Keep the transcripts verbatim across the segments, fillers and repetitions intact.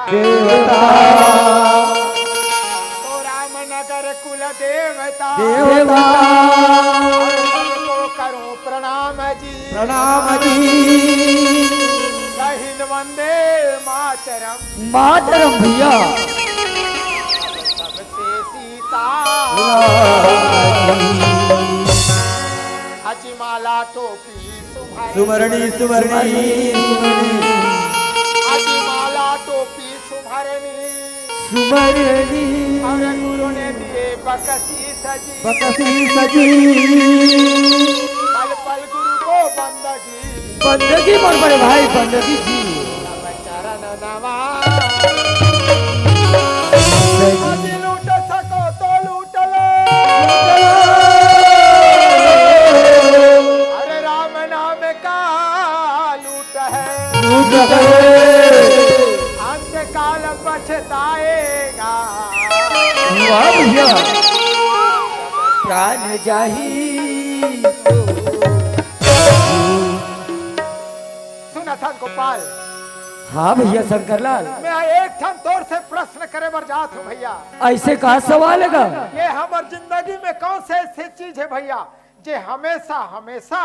देवता। तो रामनगर कुल देवता। देवता। सबको करूं प्रणाम जी। प्रणाम जी। जय हिंद, वंदे मातरम। मातरम भैया। सबसे सीता। अजी माला टोपी सुमरणी, सुमरणी, सुमरणी। अजी माला टोपी सुमरणी। सुमरणी। और गुरु ने दिए बकसी सजी। बकसी सजी। पल पल गुरु को बंदगी। बंदगी मोर बड़े भाई, बंदगी जी। चरण नवा। सजी। अजी लूट सको तो लूट लो। अरे राम नाम का लूट है। लूट है। अंत काल पछताएगा। वाह भैया। प्राण जाही तो। सुन अथन गोपाल। हाँ भैया शंकर लाल। मैं एक ठन तोर से प्रश्न करे बर जात हूँ भैया। ऐसे का सवाल है गा? ये हमर जिंदगी में कौन से ऐसे चीज है भैया, जे हमेशा, हमेशा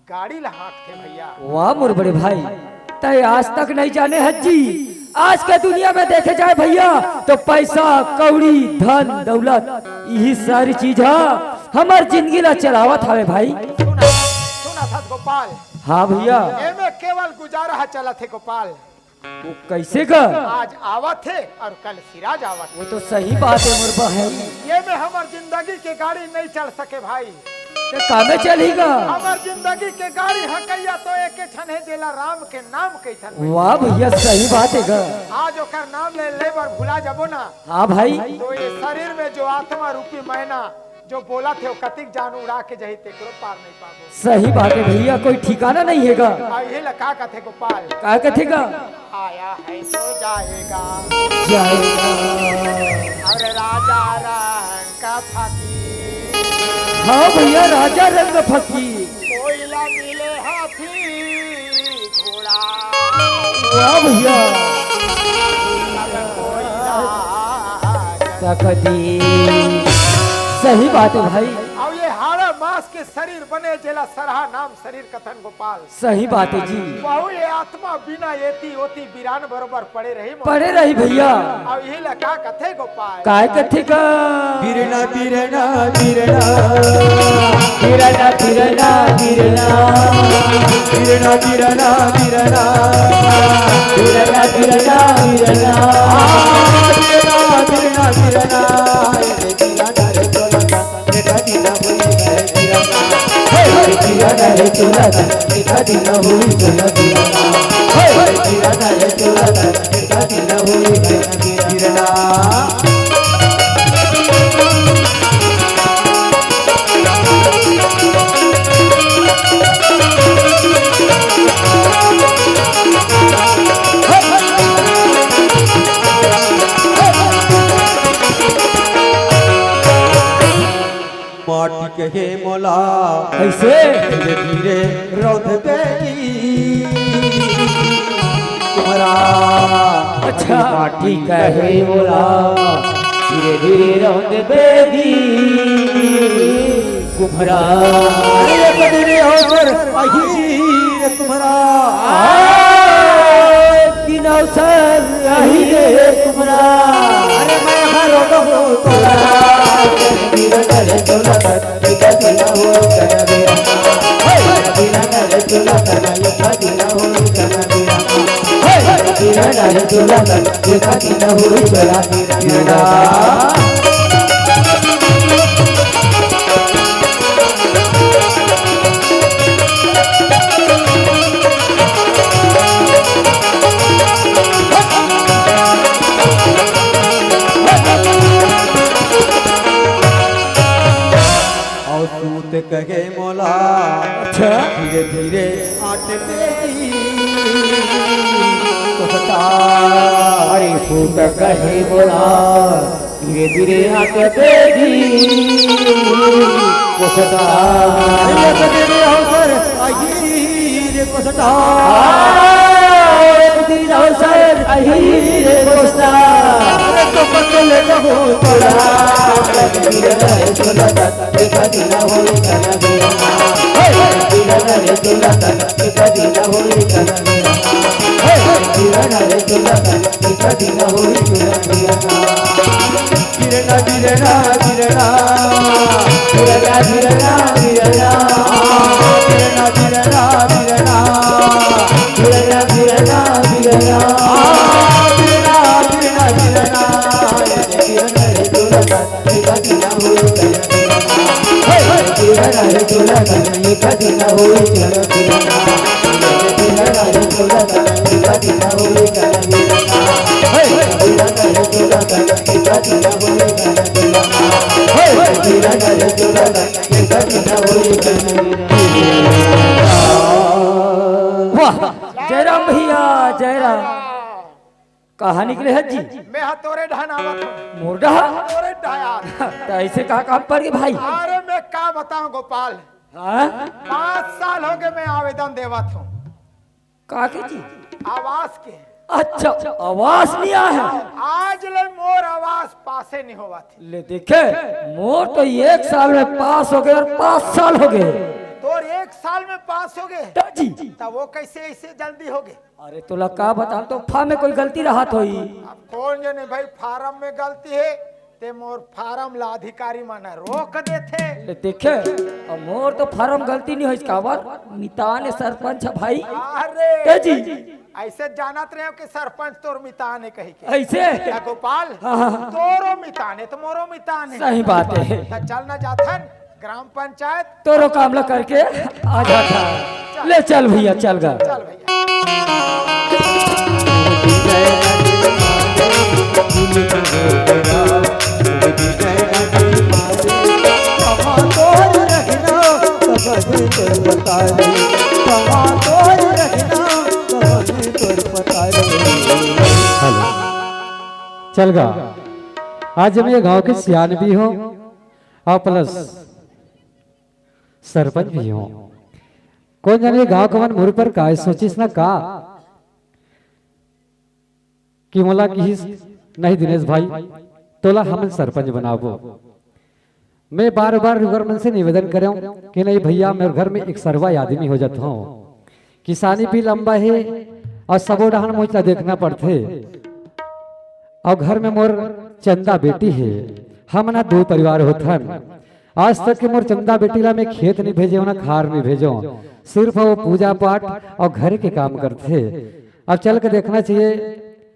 गाड़ी ला हाँकथे भैया? वाह मोर बड़े भाई, तय आज तक नहीं जाने हस जी। आज के दुनिया में देखे जाए भैया, तो पैसा, कौड़ी, धन, दौलत, यही सारी चीज ह हमर जिंदगी ला चलावत हवे भाई। सुना, सुना था गोपाल। हाँ भैया। एमे केवल गुजारा ह चलत हे गोपाल। वो कैसे गा? आज आवत हे और कल सिराज आवत हे। वो तो सही बात है मोर बहन। ये में हमर जिंदगी के गाड़ी नहीं चल सके भाई। ते कामे चलही गा? हमर जिंदगी के गाड़ी ह कहिया तो एक ठन हे, जेला राम के नाम कहिथन। वाह भैया, सही बात है गा। आज ओकर नाम ले ले बर भुला जाबो ना। हाँ भाई। तो ये शरीर में जो आत्मा रूपी मैना जो बोलत हे, वो कतिक जान उड़ा के जाही, तेकरो पार नहीं पाबो। सही बात है भैया, कोई ठिकाना नहीं है गा। आ, ये ला का कथे गोपाल? का कथे गा? आया है तो जाएगा। जाएगा। और राजा रंग का फकीर। हाँ भैया, राजा रंग फकीर। कोई ला मिले हाथी घोड़ा। वाह भैया। अब कोई ना सकती। सही बात है भाई। अब ये हाड़ा मांस के शरीर बने, जेला सरहा नाम शरीर कथन गोपाल। सही बात है जी। वहू ये आत्मा बिना एती ओती बिरान बरोबर पड़े रही मोर। पड़े रही भैया। अब यही ला का कथे गोपाल? काय कथे गा? बिरना, बिरना, बिरना। बिरना, बिरना, बिरना। बिरना, बिरना, बिरना। बिरना, बिरना, बिरना। आ, बिरना, बिरना, बिरना। माटी कहे मोला। कैसे? धीरे धीरे रौंद बेरी तुम्हरा। अच्छा। माटी कहे मोला, धीरे धीरे रौंद बेरी तुम्हरा। अरे कदरे हो सर, अही रे तुम्हरा। आ, दिन अवसर अही रे तुम्हरा। अरे मैं हर हो तोरा। धीरे धीरे चला कर अउ सूत कहे मोला। अच्छा। धीरे धीरे आटे तेरी कोसता। अरे सूत कहे मोला, धीरे धीरे आटे तेरी कोसता। अरे एक दिन अवसर आई रे कोसता। आ, एक दिन अवसर अही रे दोस्ता, अरे तो पतले कहूँ तोला, गिरना रे चोला तन, एक दिन होई तन गिरना। हे, गिरना रे चोला तन, एक दिन होई तन गिरना। हे, गिरना रे चोला तन, एक दिन होई तन गिरना। गिरना, गिरना, गिरना। गिरना, गिरना, गिरना। गिरना, गिरना, गिरना। गिरना, गिरना, गिरना। गिरना, गिरना, गिरना। गिरना रे चोला तन, एक दिन होई तन गिरना। हे, गिरना रे चोला तन, एक दिन होई तन गिरना। वाह, जयराम भैया, जयराम। कहाँ निकले हस जी? मैं हा तोरे डहन आवत हूँ। मोर डहन? तोरे डहन। त ऐसे का काम पड़ गे भाई? अरे मैं का बताऊँ गोपाल, हाँ? पाँच साल हो गए मैं आवेदन देवत हूँ। का के जी? आवास के। अच्छा, आवास नहीं आया है? आज ले मोर आवास पासे नहीं होवत हे। ले देखे, मोर तो एक साल में पास हो गए और पाँच साल हो गए। तोर एक साल में पास हो गए? त जी। त वो कैसे ऐसे जल्दी हो गए? अरे तोला का बताऊं, तो फार्म में कोई गलती रहत होही। अब कौन जने भाई फार्म में गलती हे, ते मोर फार्म ला अधिकारी मन रोक देथे। ले देखे, अब मोर तो फार्म गलती नहीं होइस काबर, मितान हे सरपंच भाई। अरे ए जी। ऐसे जानत रहे हो कि सरपंच तोर मितान हे कही के। ऐसे? ए गोपाल, हाँ, हाँ, हाँ। तोरो मितान हे तो मोरो मितान हे। सही बात हे। त चल ना जाथन ग्राम पंचायत। तोरो काम ला करके आ जाथन। ले चल भैया, चल गा। चल भैया। हेलो। चल गा। आज मैं ये गांव के सियान भी हूँ और प्लस सरपंच भी हूँ। कौन जाने ये गांव के मन मोर ऊपर काय सोचिस ना का, कि मोला किहिस, "नहीं दिनेश भाई, तोला हमन सरपंच बनाबो।" मैं बार-बार ओकर मन से निवेदन करेंव कि नहीं भैया, मोर घर में एक सरवा आदमी हो जात हूँ, किसानी भी लंबा हे और सबो डहन मुझ ला देखना पड़थे। और घर में मोर चंदा बेटी हे, हमन दो परिवार होथन। आज तक के मोर चंदा बेटी ला मैं खेत नहीं भेजेंव, ना खार नहीं भेजेंव, सिर्फ वो पूजा पाठ और घर के काम करथे। अब चल के देखना चाहिए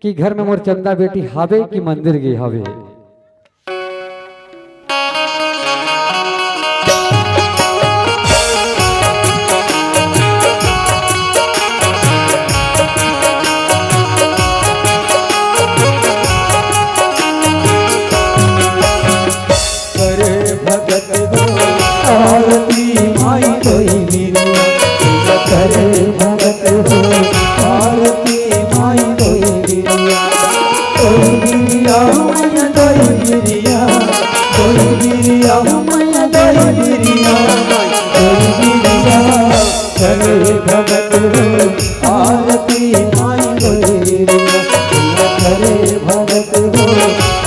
कि घर में मोर चंदा बेटी हावे कि मंदिर गे हावे। करे भगत हो आरती माई दोई बिरिया, करे भगत हो आरती माई दोई बिरिया, दोई बिरिया मैया दोई बिरिया, दोई बिरिया मैया दोई बिरिया, दोई बिरिया करे भगत हो आरती माई दोई बिरिया, करे भगत हो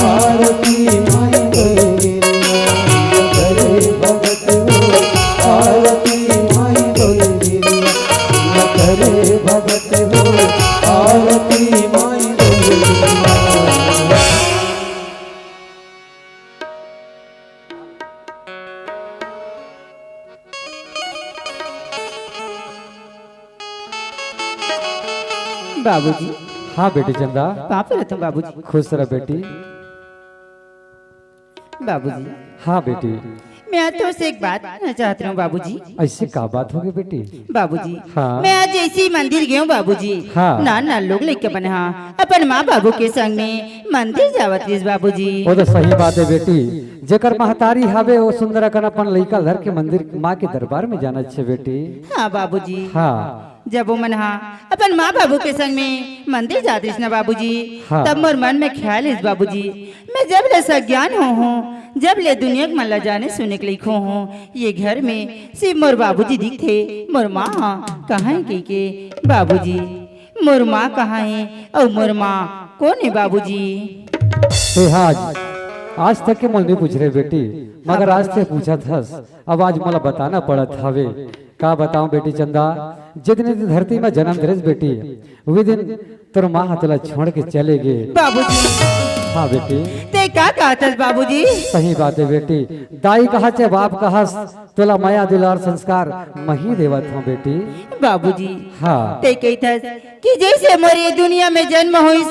आरती माई दोई बिरिया, करे भगत हो आरती माई दोई बिरिया, करे भगत हो आरती माई दोई बिरिया। बाबूजी। हाँ बेटी चंदा। पाँव परत हँव बाबूजी। खुश रह बेटी। बाबूजी। हाँ बेटी। मैं आज तोर से एक बात कहना चाहत रहूँ बाबूजी। ऐसे का बात होगे बेटी? बाबूजी, हाँ। मैं आज जैसे ही मंदिर गेंव बाबूजी, हाँ। नान नान लोग लइका मन हा अपन माँ बाबू के संग में मंदिर जावत रहिस बाबूजी। वो तो सही बात हे बेटी, जेकर महतारी हवे वो सुंदर अकन अपन लइका ल धर के मंदिर माँ के दरबार में जाना चाहिए बेटी। हाँ बाबूजी। हाँ। जब वो मन हा अपन माँ बाबू के संग में मंदिर जात रहिस ना बाबूजी, हाँ। तब मोर मन में ख्याल आइस बाबूजी, मैं जब ले सज्ञान होए हँव, जब ले दुनिया के मन ला जाने सुने के लइक होए हँव, ये घर में सिर्फ मोर बाबूजी दिखथे, मोर माँ हा कहाँ हे कहिके बाबूजी। मोर माँ कहाँ हे अउ मोर माँ कोन हे बाबूजी? ते आज, आज तक के मोला नइ पूछ रहे बेटी, मगर आज ते पूछत हस। अब आज मोला बताना पड़त हवे। का बताऊं बेटी चंदा, जे दिन ए धरती में जन्म धरेस बेटी, उही दिन तोर माँ ह तोला छोड़ के चले गे। बाबूजी। हाँ बेटी। ते का कहत हस बाबूजी? सही बात हे बेटी, दाई कहस चाहे बाप कहस, तोला मया दुलार संस्कार मही देवत हंव बेटी। बाबूजी। हाँ। ते कहिथस कि जइसे मोर ये दुनिया में जन्म होइस,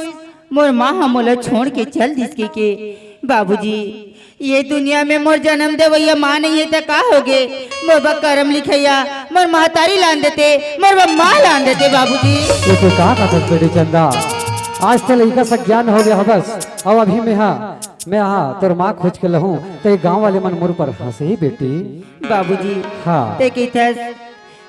मोर माँ ह मोला छोड़ के चल दिस कहिके। बाबूजी, ये दुनिया में मोर जन्म देवइया माँ नइ हे त का होगे? मोर बर करम लिखइया मोर महतारी लान देते, मोर बर माँ लान देते बाबूजी। ये तो का कहत बेटी चंदा, आज ते लइका सज्ञान होगे हवस, अउ अभी मेंहा, मेंहा तोर माँ खोज के लहूं, ते गाँव वाले मन मोर ऊपर हंसही बेटी। बाबूजी। हाँ। ते कहिथस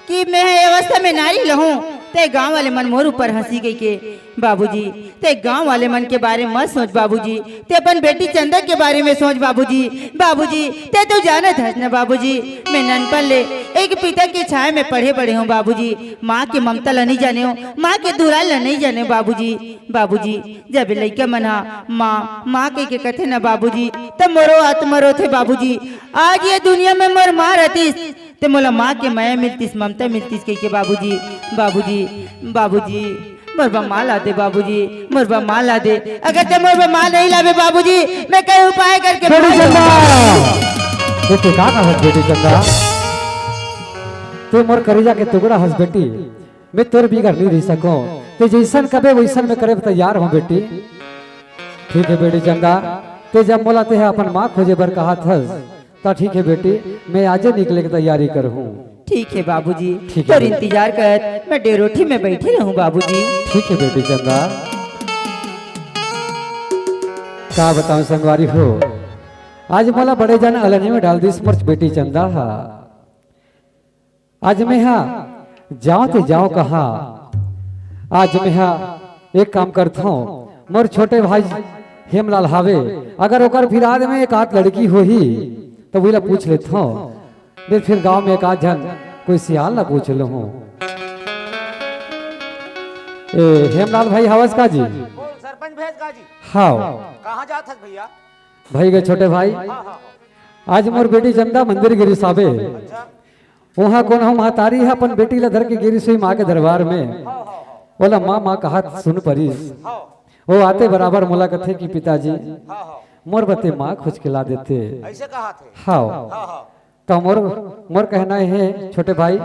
कि मेंहा ये अवस्था में नारी लहूं, ते गाँव वाले मन मोर ऊपर हंसही कहिके। बाबूजी, ते गाँव वाले मन के बारे में मत सोच बाबूजी, ते अपन बेटी चंदा के बारे में सोच बाबूजी। बाबूजी, ते तो जानत हस ना बाबूजी, मैं ननपन ले एक पिता के छाया में पढ़े बड़े हंव बाबूजी। माँ के ममता ला नइ जानेंव, माँ के दुलार ला नइ जानेंव बाबूजी। बाबूजी, जब लइका मन ह माँ, माँ कहिके कथे ना बाबूजी, त मोरो आत्मा रोथे बाबूजी। आज ये दुनिया में मोर माँ रहतिस, ते मोला माँ के मया मिलतिस, ममता मिलतिस कहिके बाबूजी। बाबूजी, बाबूजी, मोर बर माँ ला दे बाबूजी, मोर बर माँ ला दे। अगर ते मोर बर माँ नइ लाबे बाबूजी, मैं कई उपाय करके बेटी माँ चंदा, ये ते का कहत बेटी चंदा? ते मोर करेजा के टुकड़ा हस बेटी, मैं तोर बिगर नइ रहि सकंव। ते जइसन कबे वइसन मैं करे बर तैयार हंव बेटी। ठीक हे बेटी चंदा, ते जब मोला तेहा अपन माँ खोजे बर कहत हस, त ठीक हे बेटी, मैं आजे निकले के तैयारी करहूं। ठीक हे बाबूजी, ठीक हे तोर बेटी। इंतजार करत मैं डेरोठी में बइठे रहूं बाबूजी। ठीक हे बेटी चंदा। का बतावंव संगवारी हो, आज मोला बड़े जन अलनी में डाल दिस मोर बेटी चंदा हा। आज मेंहा जांव ते जांव कहां, आज मेंहा एक काम करथंव, मोर छोटे भाई हेमलाल हावे, अगर ओकर फिराद में एक आध लड़की होही, त उही ला पूछ लेथंव, नइ त फेर गांव में एक आध झन कोई सियान ला पूछ लूहूं। ए, हेमलाल भाई हवस का जी? बोल, सरपंच भैया का जी? हाव। कहाँ जात हस भैया? भाई गे छोटे भाई, हाँ, हाँ, हाँ। आज मोर बेटी चंदा मंदिर गे रिहिस हावे। अच्छा। उहां कोनो महतारी ह अपन बेटी ला धर के गे रिहिस होही माँ के दरबार में। हाँ, हाँ, हाँ। ओला माँ, माँ कहत सुन परिस। हाँ। ओ आते बराबर मोला कथे कि पिताजी, हाँ, हाँ। मोर बर ते माँ खोज के ला देते। अइसे कहत हे? हाँ। हाँ, हाँ। त मोर, मोर कहना हे छोटे भाई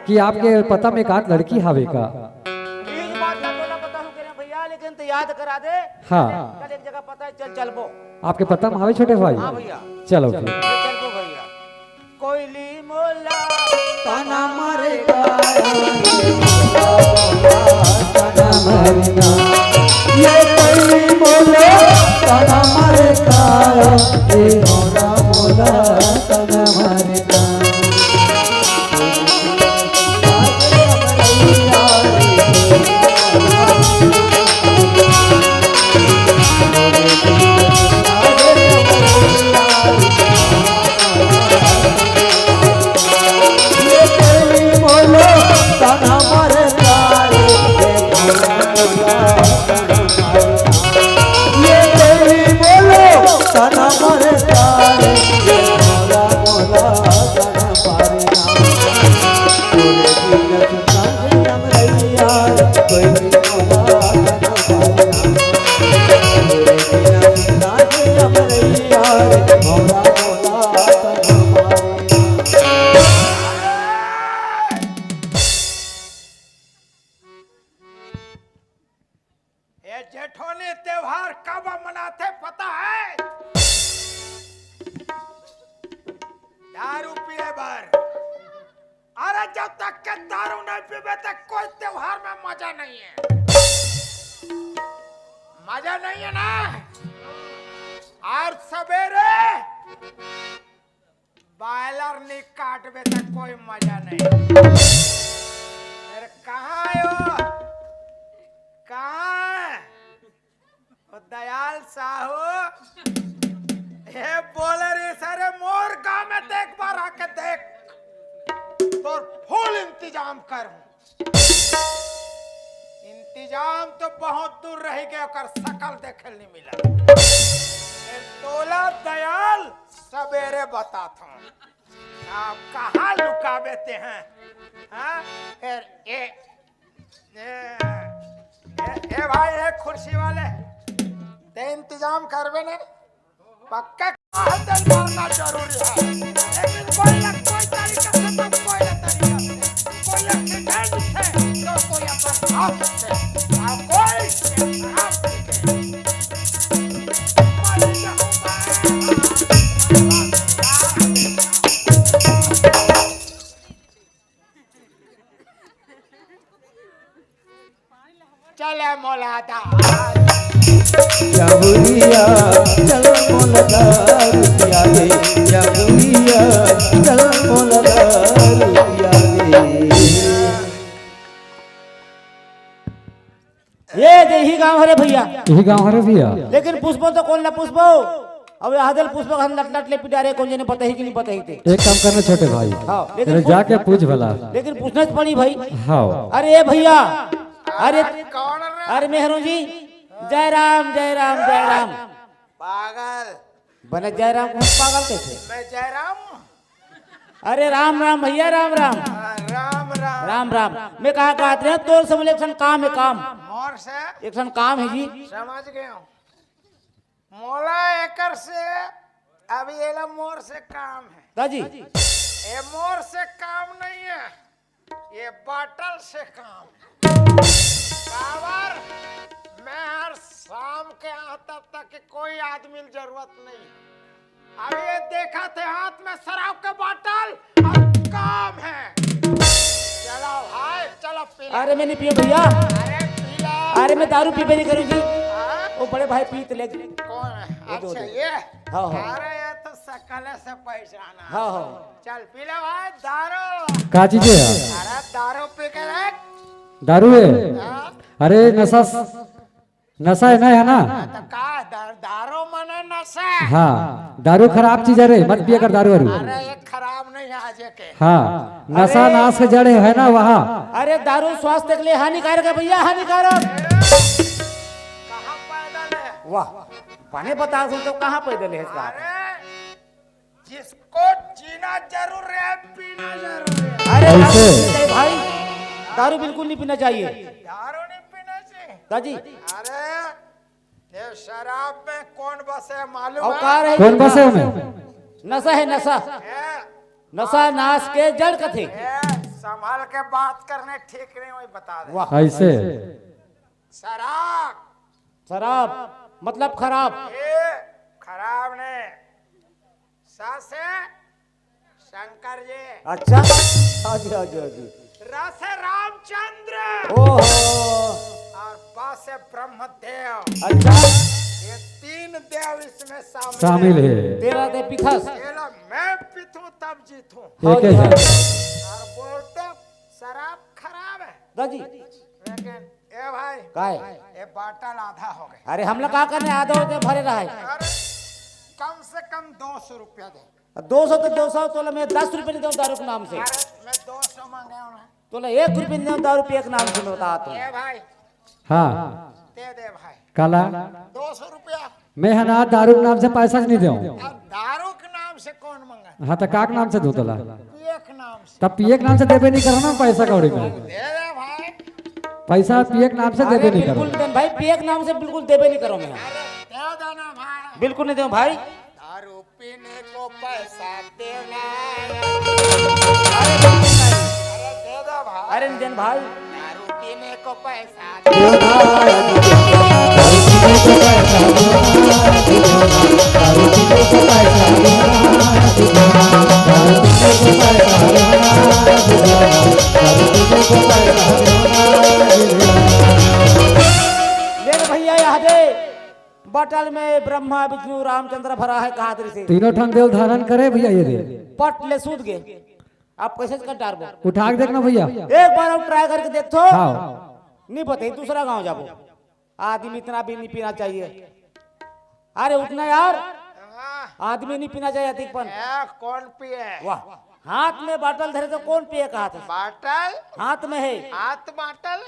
कि आपके पता में एक आध लड़की हावे का? इस बात ला तो ना पता हूँ के रे भैया, लेकिन तो याद करा दे। हाँ। कल एक जगह पता हे, चल चलबो। आपके पता में हावे छोटे भाई? हाँ भैया। चलो फिर। चल चलबो भैया। कोयली मोला तना मारे का, तना मारे ना। ये कोयली मोला तना मारे का, ये मोला मोला तना मारे ना। ये जेठोनी त्योहार कब मनाथे पता हे? दारू पिए बर। अरे जब तक के दारू नहीं पीबे तक कोई त्योहार में मजा नहीं है। मजा नहीं है ना? और सवेरे बॉयलर नहीं काटबे त कोई मजा नहीं। अरे कहाँ आयो? कहाँ है? ओ दयाल साहू, हे बोले रे सारे मोर गांव में देख बार आके देख, तोर फुल इंतजाम कर हूँ। इंतजाम तो बहुत दूर रह गए, ओकर शकल देखे नहीं मिला। ए तोला दयाल सबेरे बताथों। आप कहाँ लुकावे ते हैं? हाँ? ए, ए, ए, ए, ए भाई, ए कुर्सी वाले, ते इंतजाम करबे ने? पक्का हाथ करना जरूरी है, लेकिन कोई ना कोई तरीका से तो कोई ना तरीका से, कोई accident से तो कोई अपन हाथ से, आ कोई से खराब नहीं है। मर जाऊं मैं। चले मोला दा। या बुढ़िया, चल मोला दारू पिया दे। या बुढ़िया, चल मोला दारू पिया दे। ये दे ही गांव हरे भैया। यही गांव हरे भैया। लेकिन पुष्पो तो कौन ना पुष्पो। अब यहाँ दल पुष्पो हम नट नट ले पिटारे कौन जने बताही कि नहीं बताही ते। एक काम करना छोटे भाई, हाँ, लेकिन तेरे पूछ- जाके पूछ भला। लेकिन पूछना तो पड़ी भाई। हाँ, अरे भैया, अरे कौन रे? अरे मेहरू जी, जय राम जय राम जय राम। पागल। बने जय राम कौन पागल कैसे? मैं जयराम हूँ। अरे राम राम भैया राम राम। हाँ, राम राम। राम राम। मैं कहा कहत रहे तोर से मोला एक ठन काम है काम। मोर से एक ठन काम है जी। समझ गए हूँ। मोला एकर से अभी एला मोर से काम है। दाजी। ये मोर से काम नहीं है, ये बाटल से काम है। काबर मैं हर शाम के आता तक कोई आदमी जरूरत नहीं है। अब ये देखा थे हाथ में शराब का बाटल और काम है। चलो भाई, चलो पी ले। अरे मैं नहीं पियो भैया। अरे पी लो। अरे मैं दारू पीबे नहीं करूँ जी। हाँ? वो बड़े भाई पीत ले। कौन है? दो, अच्छा दो। ये। हाँ, हाँ। अरे ये तो सकल से पहचाना। हाँ, हाँ। चल पी ले भाई दारू। का चीज है? अरे दारू पी के देख। दारू है? हाँ? अरे नशा, नशा है ना, है ना? तो का दर-, दारू मने नशा। हाँ, दारू खराब चीज है रे, मत पिया कर दारू वारू। अरे ये खराब नहीं है आज के। हाँ, नशा नाश के जड़ है ना वहाँ। अरे दारू स्वास्थ्य के लिए हानिकारक है भैया, हानिकारक। कहाँ पैदल है? वाह, बने बता दो तो कहाँ पैदल है इसका? अरे जिसको जीना जरूर है, पीना जरूर है। अरे दारू ऐसे? नहीं पीना चाहिए भाई, दारू बिल्कुल नहीं पीना चाहिए। दारू नहीं पीना चाहिए। दाजी। अरे ये शराब में कौन बसे है मालूम और है? का रहे कौन बसे हमें? नशा है नशा। ये, नशा नाश के जड़ कथे। ये संभाल के बात करने ठीक नहीं, वही बता दे। वाह। ऐसे? शराब शराब मतलब खराब। ये खराब नहीं। सा से शंकर जी। अच्छा। हाँ जी, हाँ जी, हाँ जी। रा से रामचंद्र। ओहो। और बा से ब्रह्मदेव। अच्छा। ये तीन देव इसमें शामिल शामिल है। है। तेरा दे पिथस। ये लो, मैं पीथूं तब जीतूं। एक है। और बोलते शराब खराब है, दाजी। लेकिन ए भाई, काय? ये बाटल आधा हो गए। अरे हमला का करने आधा होते भरे रहा है। अरे कम से कम दो सौ रुपया दे। दो सौ तो दो सौ, तोला मैं दस रुपये नहीं दूँ दारू के नाम से। अरे मैं दो सौ मांगे हूँ ना। तोला एक रुपये नहीं दूँ दारू पिए के नाम से, मैं बता तू। ए भाई, हाँ, दे दे भाई, काला? दो सौ रुपया। मैं है ना दारू के नाम से पैसा नहीं दूँ। अब दारू के नाम से कौन मंगा? हाँ, तो का के नाम से दूँ तोला? पिए के नाम से। तब पिए के नाम से देबे नहीं करो ना पैसा कौड़ी में। दे दे भाई। पैसा पिए के नाम से अरे देबे नहीं करो। बिल्कुल नहीं देन भाई, पिए के नाम से बिल्कुल देबे नहीं करो मैं। अरे दे देना भाई। बिल्कुल नहीं दूँ भाई। दारू पीने को पैसा देना। अरे बिल्कुल नहीं। अरे दे दे भाई। अरे नहीं देन भाई। दारू पीने को पैसा। ले रे भैया, यहाँ दे। बटल में ब्रह्मा, विष्णु, रामचंद्र भरा है, कहा तेरे से। तीनों ठन देव धारण करे भैया, ये दे। पट ले सूत गए। आप कैसे कर डारबो? उठा के देखना भैया। एक बार हम ट्राई करके देख तो। हाँ। नहीं पता, दूसरा गांव जाबो। आदमी इतना भी नहीं पीना चाहिए। अरे उठना यार, हाँ, आदमी नहीं पीना चाहिए अधिक पन। ए, कौन पिए? वाह, हाथ में बाटल धरे तो कौन पिए कहा था? बाटल? हाथ में है। हाथ बाटल?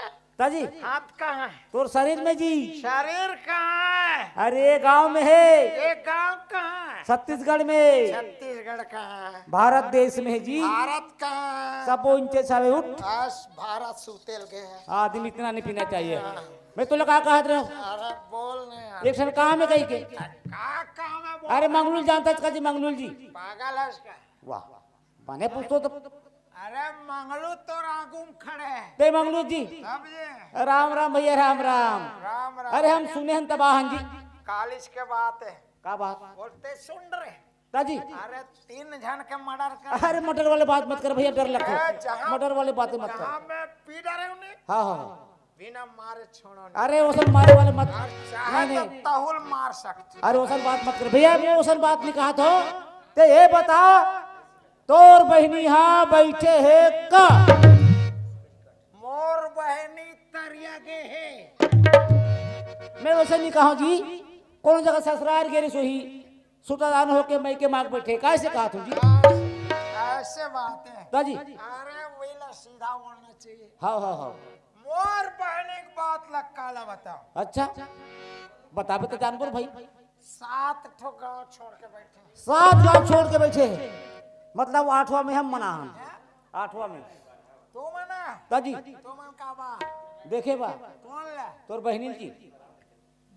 जी। हाथ कहाँ है? तोर शरीर में जी। शरीर कहाँ है? अरे, गांव में है। ये गांव कहाँ है? छत्तीसगढ़ में। छत्तीसगढ़ कहाँ है? भारत देश में है जी। भारत कहाँ है? सब वो इंचे सावे उठ। बस, भारत सुतेल गए हैं। आदमी इतना नहीं पीना चाहिए। हाँ। मैं तो लगा कहा रहा हूँ। अरे बोल नहीं यार। एक क्षण कहाँ में कही के? का काम है बोल? अरे, मंगलू जी जानता है जी, मंगलू जी। पागल है इसका। वाह, बने पूछतो तो। अरे, मंगलू तो आगू में खड़े हैं। ते मंगलू जी। तब ये। राम राम भैया, राम राम। राम राम। अरे, हम सुने हन तबाह हन जी। कॉलेज के बात है। का बात? बोलते सुन रहे। का जी? अरे, तीन जन के मर्डर कर। अरे, मर्डर वाले बात मत कर भैया, डर लगता है। ए, जहाँ, मर्डर वाले बातें मत कर। जहाँ मैं पी डरे हूँ नहीं। हाँ, हाँ, हाँ। बिना मारे छोड़ो नहीं। अरे, वो सब मारे वाले मत। और चाहे नहीं, तो नहीं। तहुल मार सकते। अरे, वो सब बात मत कर भैया, मैं वो सब बात नहीं कहा था। ते ये बता, तोर बहिनी हा बैठे हे का? मोर बहिनी तरिया गे हे। मैं वैसे नहीं कहा जी, कौन जगह ससुराल गे रही सोही, सुतादान होके मइके माग बैठे, कैसे कहा तू जी? ऐसे बात है। दा जी। अरे, वही ला सीधा बोलना चाहिए। हाँ, हाँ, हाँ। मोर बहिनी की बात ला काला बताओ। अच्छा, बताबे तो जानबो भाई। सात ठो गांव छोड़ के बैठे हैं। सात गांव छोड़ के बैठे हैं, मतलब आठवां में हम मना हन। हैं? आठवां में। तू मना? दा जी। तू मन का बा? देखे बा। कौन ला? तोर बहिनी की।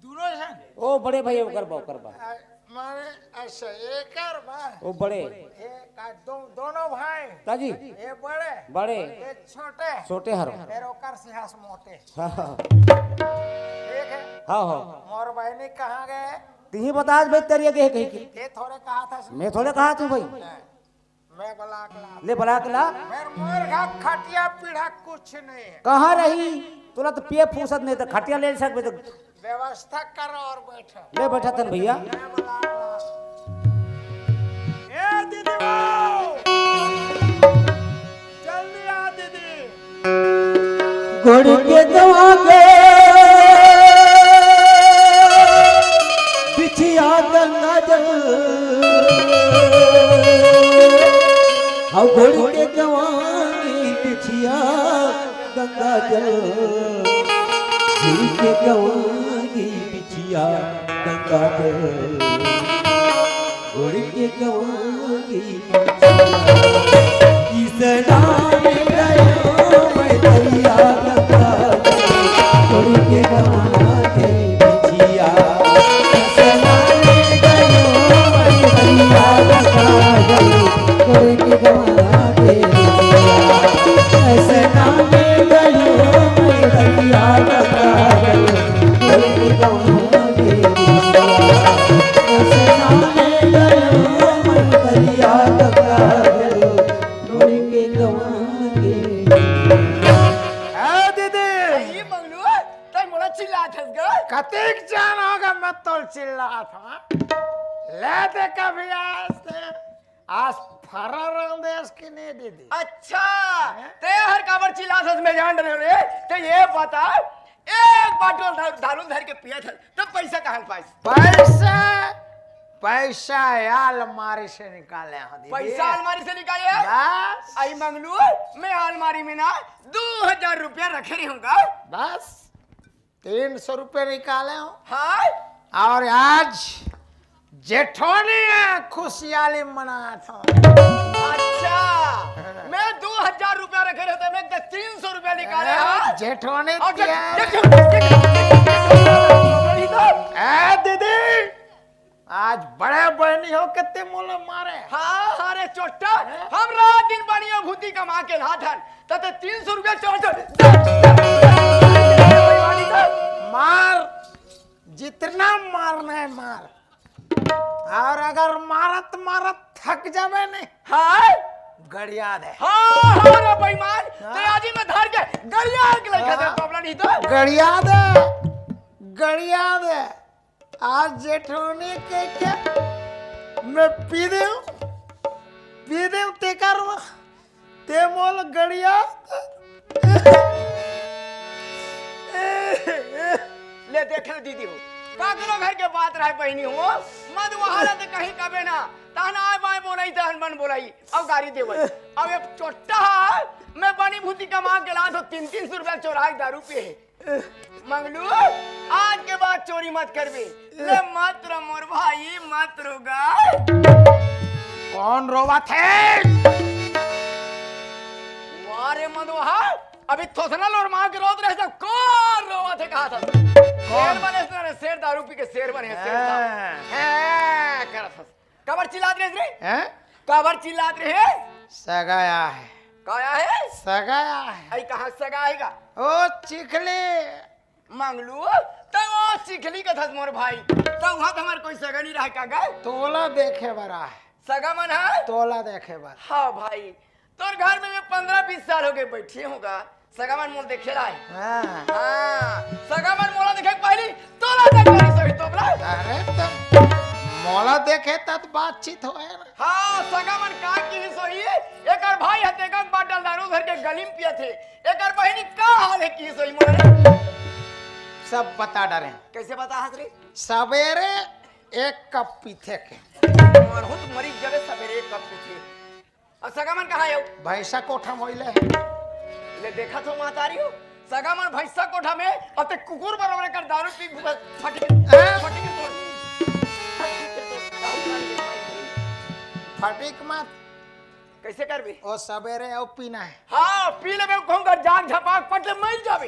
दोनों जन? ओ बड़े भाई, ओकर बा, ओकर बा। आ, माने ऐसे, एकर बा? ओ बड़े। ए, का दो, दोनों भाई? दा जी। ये बड़े? बड़े। ये छोटे? छोटे हर। फिर ओकर से हंस मोटे। हाँ, हाँ। ठीक है? हाँ, हाँ। मोर बहिनी कहाँ गए? तिही बता भाई, तरिया गे कही के। ये थोड़े कहा था। मैं थोड़े कहा तू भाई। हाँ। मैं बलाक ला। ले बलाक ला। मेर मोर घर खटिया पीढ़ा कुछ नहीं है। कहाँ रही? तुला तो पिए फुर्सत नहीं, तो खटिया ले सकबे तो। व्यवस्था कर और बैठो। ले बैठा तन भैया। मैं बलाक ला। ए दीदी वो! जल्दी आ दीदी। गोड़ के गवा के बिछिया गंगा जल, हाँ, गोड़ के गवा के बिछिया गंगा जल, गोड़ के गवा के बिछिया गंगा जल, गोड़ के गवा के बिछिया। किस नाम गयो मैं दरिया गंगा जल, गोड़ के गवा के बिछिया। ए दीदी। ए मंगलू, तै मोला चिल्लात हस ग? कतेक जान होगे मैं तोल चिल्लात हूँ। ले दे कभी आज ते, आज फरा रांधेस कि नहीं दीदी? अच्छा, हैं? ते हर काबर चिल्लात हस मैं जान रहे रे। ते ये बता, एक बाटल धा-, दारू धर के पिया था, तब पैसा कहाँ पाइस? पैसा, पैसा अलमारी से निकाले हूँ दीदी। पैसा अलमारी से निकाले? बस। आई मंगलू, मैं अलमारी में ना दो हजार रुपया रखे रही हूँ गा। बस, तीन सौ रुपये निकाले हूँ। हाँ? और आज जेठोनी है, खुशियाली मनात हूँ। अच्छा, मैं दो हजार रुपया रखे रहते, मैं तो तीन सौ रुपया निकाले, हाँ? जेठोनी और क्या? जेठ-, जेठ-, जेठ-, ए दीदी, आज बड़े बहनी हो के ते मोला मारे। हाँ, हाँ रे चोट्टा, हम रात दिन बनिया भूती कमा के लात हन, त ते तीन सौ रुपया चोट। मार, जितना मारना है मार, और अगर मारत मारत थक जावे नहीं, हाँ? गड़िया दे। हाँ, हाँ रे बेईमान, हाँ? ते आज ही मैं धर के गड़िया के लेके दे हाँ? बाबला नहीं तो। गड़िया दे, गड़िया दे। आज जेठोनी के क्या मैं पी देव, पी देव तेकर मा, ते मोल गड़िया। ले देख ले दीदी हो, काकरो घर के बात रहे बहिनी हो, मदवहा ला त कहीं कबे ना, तहन आय बाय बोलाई, तहन बन बोलाई, अउ गारी देवई। अब एक चोट्टा हा, मैं बनी भूती कमा के लात हो, तीन तीन सौ रुपया चोरा के दारू पिए हे। मंगलू, आज के बाद चोरी मत करबे। ले मत रो मोर भाई, मत रो गा। कौन रोवत हे? वाह रे मदवहा, अभी थोथना लोर मार के रोत रहे सब। कौन रोवत हे कहा था? शेर बने रे, शेर दारू पी के शेर बने, शेर दारू। हाँ। हाँ, करत हस। काबर चिल्लात रहे रे? हैं? काबर चिल्लात रहे? सगा आय हे। का आय हे? सगा आय हे। अई कहाँ सगा आय हे गा? ओ चिखली। मंगलू, त ओ चिखली कथस मोर भाई। त उहाँ त हमर कोई सगा नहीं रहे का गा? तोला देखे बर आय हे। सगा मन हा? तोला देखे बर। हाँ भाई, तोर घर में मैं पन्द्रह बीस साल हो गए बैठे हूँ गा। सगा मन मोला देखे ला हे। हाँ। हाँ, सगा मन मोला देखे के पहली तोला देख लेही सोही तोबला। अरे त मोला देखे तब बातचीत होए ना। हाँ, सगा मन का किही सोही, एकर भाई ह तेका बाटल दारू धर के गली में पियत हे। एकर बहिनी का हाल हे किही सोही मोला रे। सब बता डरे। कैसे बता हस रे? सबेरे एक कप पीथे के। मरहूँ त मरी जबे सबेरे एक कप पीथे। अउ सगा मन कहाँ हे? भैंसा कोठा में होइले। ले देखत हो महतारी हो, सगा मन भैंसा कोठा में, अउ ते कुकुर बरोबर कर दारू पी घूमत फटिक, हैं? फटिक तोड़। फटिक तोड़। फटिक मत। कैसे करबे? ओ सबेरे अउ पीना हे। हाँ, पी लेबे, कहूँ कर जाग झपाक पट ले मर जाबे।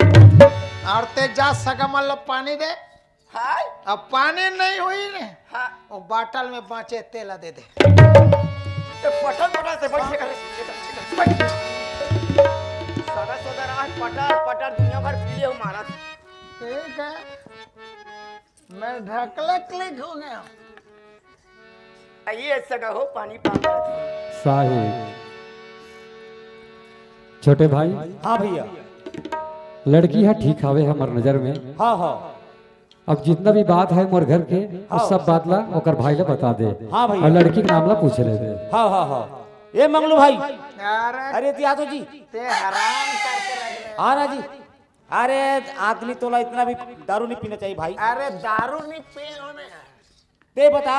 अउ ते जा सगा मन ला पानी दे। हाँ? अब पानी नहीं होही रे। हाँ। वो बाटल में बाँचे तेला दे दे। तो पटल पटल से बैठ के करे। बैठ। सदा सदा राह पटल पटल दुनिया भर पी ले हो मारा। ठीक है। मैं ढकलक लिख हो गया। आइए सगा हो पानी पा। साहेब। छोटे भाई। हाँ भैया। लड़की हा ठीक हावे हमर नजर में। हाँ, हाँ। अब जितना भी बात हे मोर घर के, वो हाँ। सब बात ला ओकर भाई ला बता दे। हाँ भैया। अउ लड़की के नाम ला पूछ ले दे। हाँ, हाँ, हाँ। ए मंगलू भाई। अरे अरे तियादो जी। ते हराम करके रख दे। हाँ ना जी। अरे आदमी तोला इतना भी दारू नहीं पीना चाहिए भाई। अरे दारू नहीं पी होने। ते बता,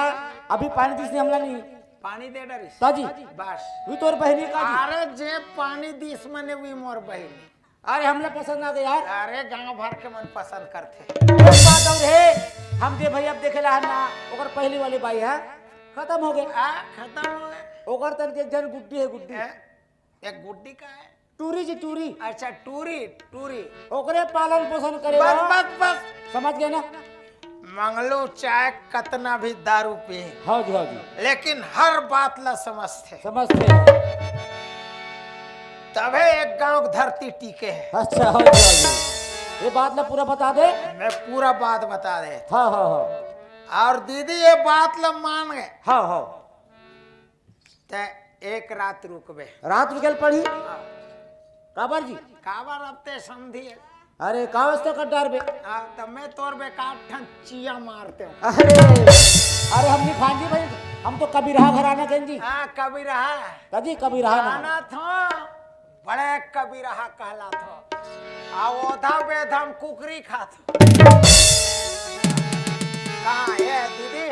अभी पानी दिस ने हमला नहीं। पानी दे डरिस। ताजी। बस। वी तोर बहिनी का जी? अरे जे पानी दिस मने वी मोर बहिनी। अरे हमला पसंद आ गए यार। अरे गांव भर के मन पसंद करथे। एक बात और हे, हम जे भाई अब देखे ला ना, ओकर पहली वाली बाई हे, खतम हो गए। आ, खतम हो गए। ओकर तन के एक जन गुड्डी हे, गुड्डी। हैं? एक गुड्डी का हे? टूरी जी, टूरी। अच्छा, टूरी, टूरी। ओकरे पालन पोषण करे बस, ला। बस, बस। समझ गए ना? मंगलू चाहे कतना भी दारू पी, हाँ जी, हाँ जी। लेकिन हर बात ला समझथे। समझथे। तभे एक गांव के धरती टिके हे। अच्छा, हाँ जी, हाँ जी। ये बात ला पूरा बता दे। मैं पूरा बात बता दे। हाँ, हाँ, हाँ। अउ दीदी ये बात ला मान गए। हाँ, हाँ। ते एक रात रुकबे। रात रुकेल पड़ी? हाँ। काबर जी? काबर अब ते समझी हे। अरे, का वास्ते कर डारबे? हाँ, त मैं तोर बेकार ठन चिया मारते हूँ। अरे, अरे, हम नहीं खान जी भाई, हम तो कबीरहा घराना के जी। हाँ, कबीरहा। कजी कबीरहा ना। जाना था, बड़े कबीरहा कहला था। आ ओधा बेधम कुकरी खा था। कहाँ हे दीदी?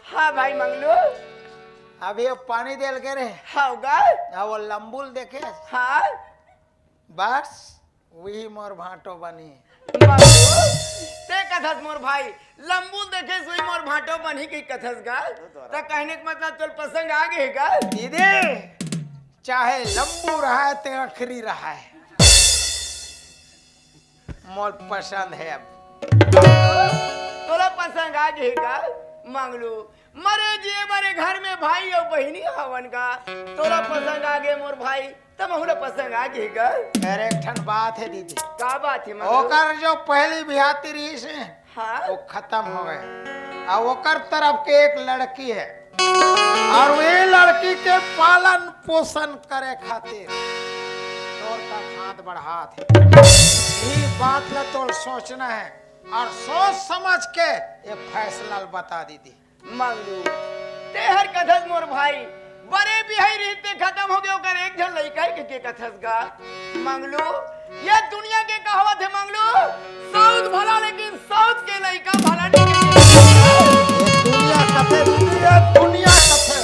हाँ भाई मंगलू। अभी अब पानी देल के रे। हाँ गा। आ वो लंबुल देखे। हाँ। बस, वही मोर भांटो बनी। मंगलू, ते कथस मोर भाई, लंबुल देखे सुई मोर भांटो बनी की कथस गा। त कहने के मतलब तोर पसंद आ गए गा। दीदी, चाहे लंबू रहा है ते अखरी रहा है। मोर पसंद हे अब। तोला पसंद आ गे गा मंगलू? मरे जिए मरे घर में भाई अउ बहिनी हवन गा। तोला पसंद आ गे मोर भाई, त महू ला पसंद आ गे गा। अरे एक ठन बात हे दीदी। का बात हे मंगलू? ओकर जो पहली बिहाती रहिस हे, हाँ? वो खतम हो गए। अउ ओकर तरफ के एक लड़की हे, अउ ये लड़की के पालन पोषण करे खातिर तोर तक हाथ बढ़ात हे। ये बात ला तोर सोचना हे अउ सोच समझ के ये फैसला ला बता दीदी। मंगलू, ते हर कथस मोर भाई, बड़े बिहाई रहिते खतम हो गए, ओकर एक झन लइका हे के, के कथस गा। मंगलू, ये दुनिया के कहावत हे मंगलू, साउथ भला लेकिन साउथ के लइका भला नहीं। ये दुनिया कथे, ये दुनिया कथे।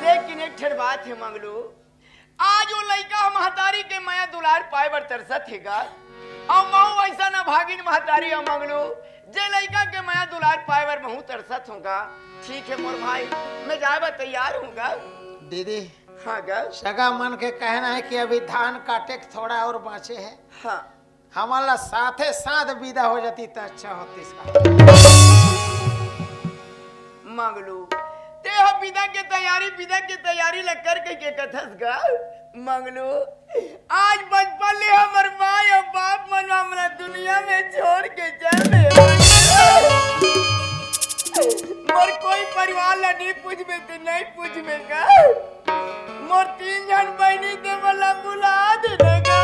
लेकिन एक ठन बात हे मंगलू, आज वो लइका ह महतारी के मया दुलार पाए बर तरसत हे गा। अउ महू वइसन अभागिन महतारी ह मंगलू, जे लइका के मया दुलार पाए बर महू तरसत हूँ गा। ठीक हे मोर भाई, मैं जाए बर तैयार हूँ गा। दीदी, हाँ गा। सगा मन के कहना हे कि अभी धान काटे के थोड़ा अउ बाँचे हे। हाँ। हमन ला साथे साथ बिदा हो जाती त अच्छा होतिस का। मंगलू, ते ह बिदा के तैयारी, बिदा के तैयारी ला कर कहिके कथस गा। मंगलू, आज बचपन ले हमर माय अउ बाप मन हमला दुनिया में छोड़ के चल दे। मोर कोई परिवार ला नहीं पूछबे, ते नहीं पूछबे गा। मोर तीन झन बहिनी ते मोला भुला देना गा।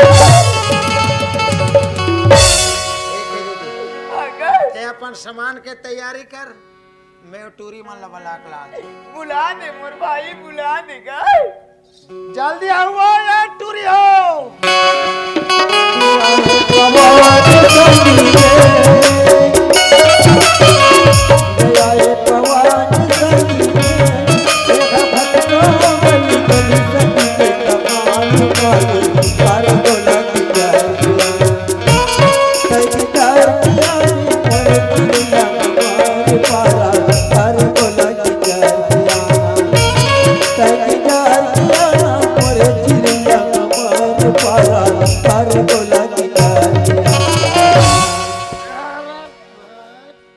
ए, दीदी, हाँ गा। ते अपन सामान के तैयारी कर, मैं टूरी मन ला बला के ला दे। बुला दे मोर भाई, बुला दे गा। जल्दी आओ यार, टूरी हो।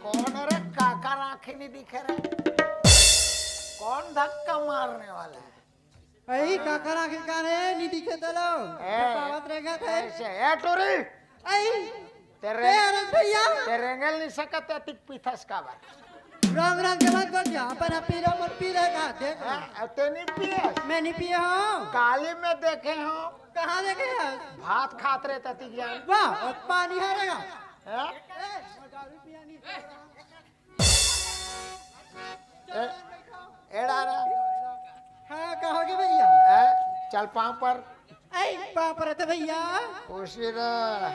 कौन रे काकर आँखी नहीं दिखे रे? कौन धक्का मारने वाला है? अई काकर आँखी कान हे, नहीं दिखे तोला। ए, पावत रेंगत हे। ऐसे, ए टूरी। अई, ते रे-, ए अरे भैया। ते रेंगल नहीं सकत, अतिक पीथस काबर? रंग रंग के मत बोल जा, अपन ह पी रहा, मोर पी रहा का, देख। हाँ, अब ते नहीं पिए? मैं नहीं पिए हूँ। काली में देखे हूँ। कहाँ देखे हस? भात खात रहे ततिक जान। वाह, और पानी हरेगा। हाँ? ए, दारू पिया नहीं। ए, एड़ा रा। हाँ, कहोगे भैया? ए, चल पाँव पर। ऐ, पाँव पर तो भैया। खुशी रह।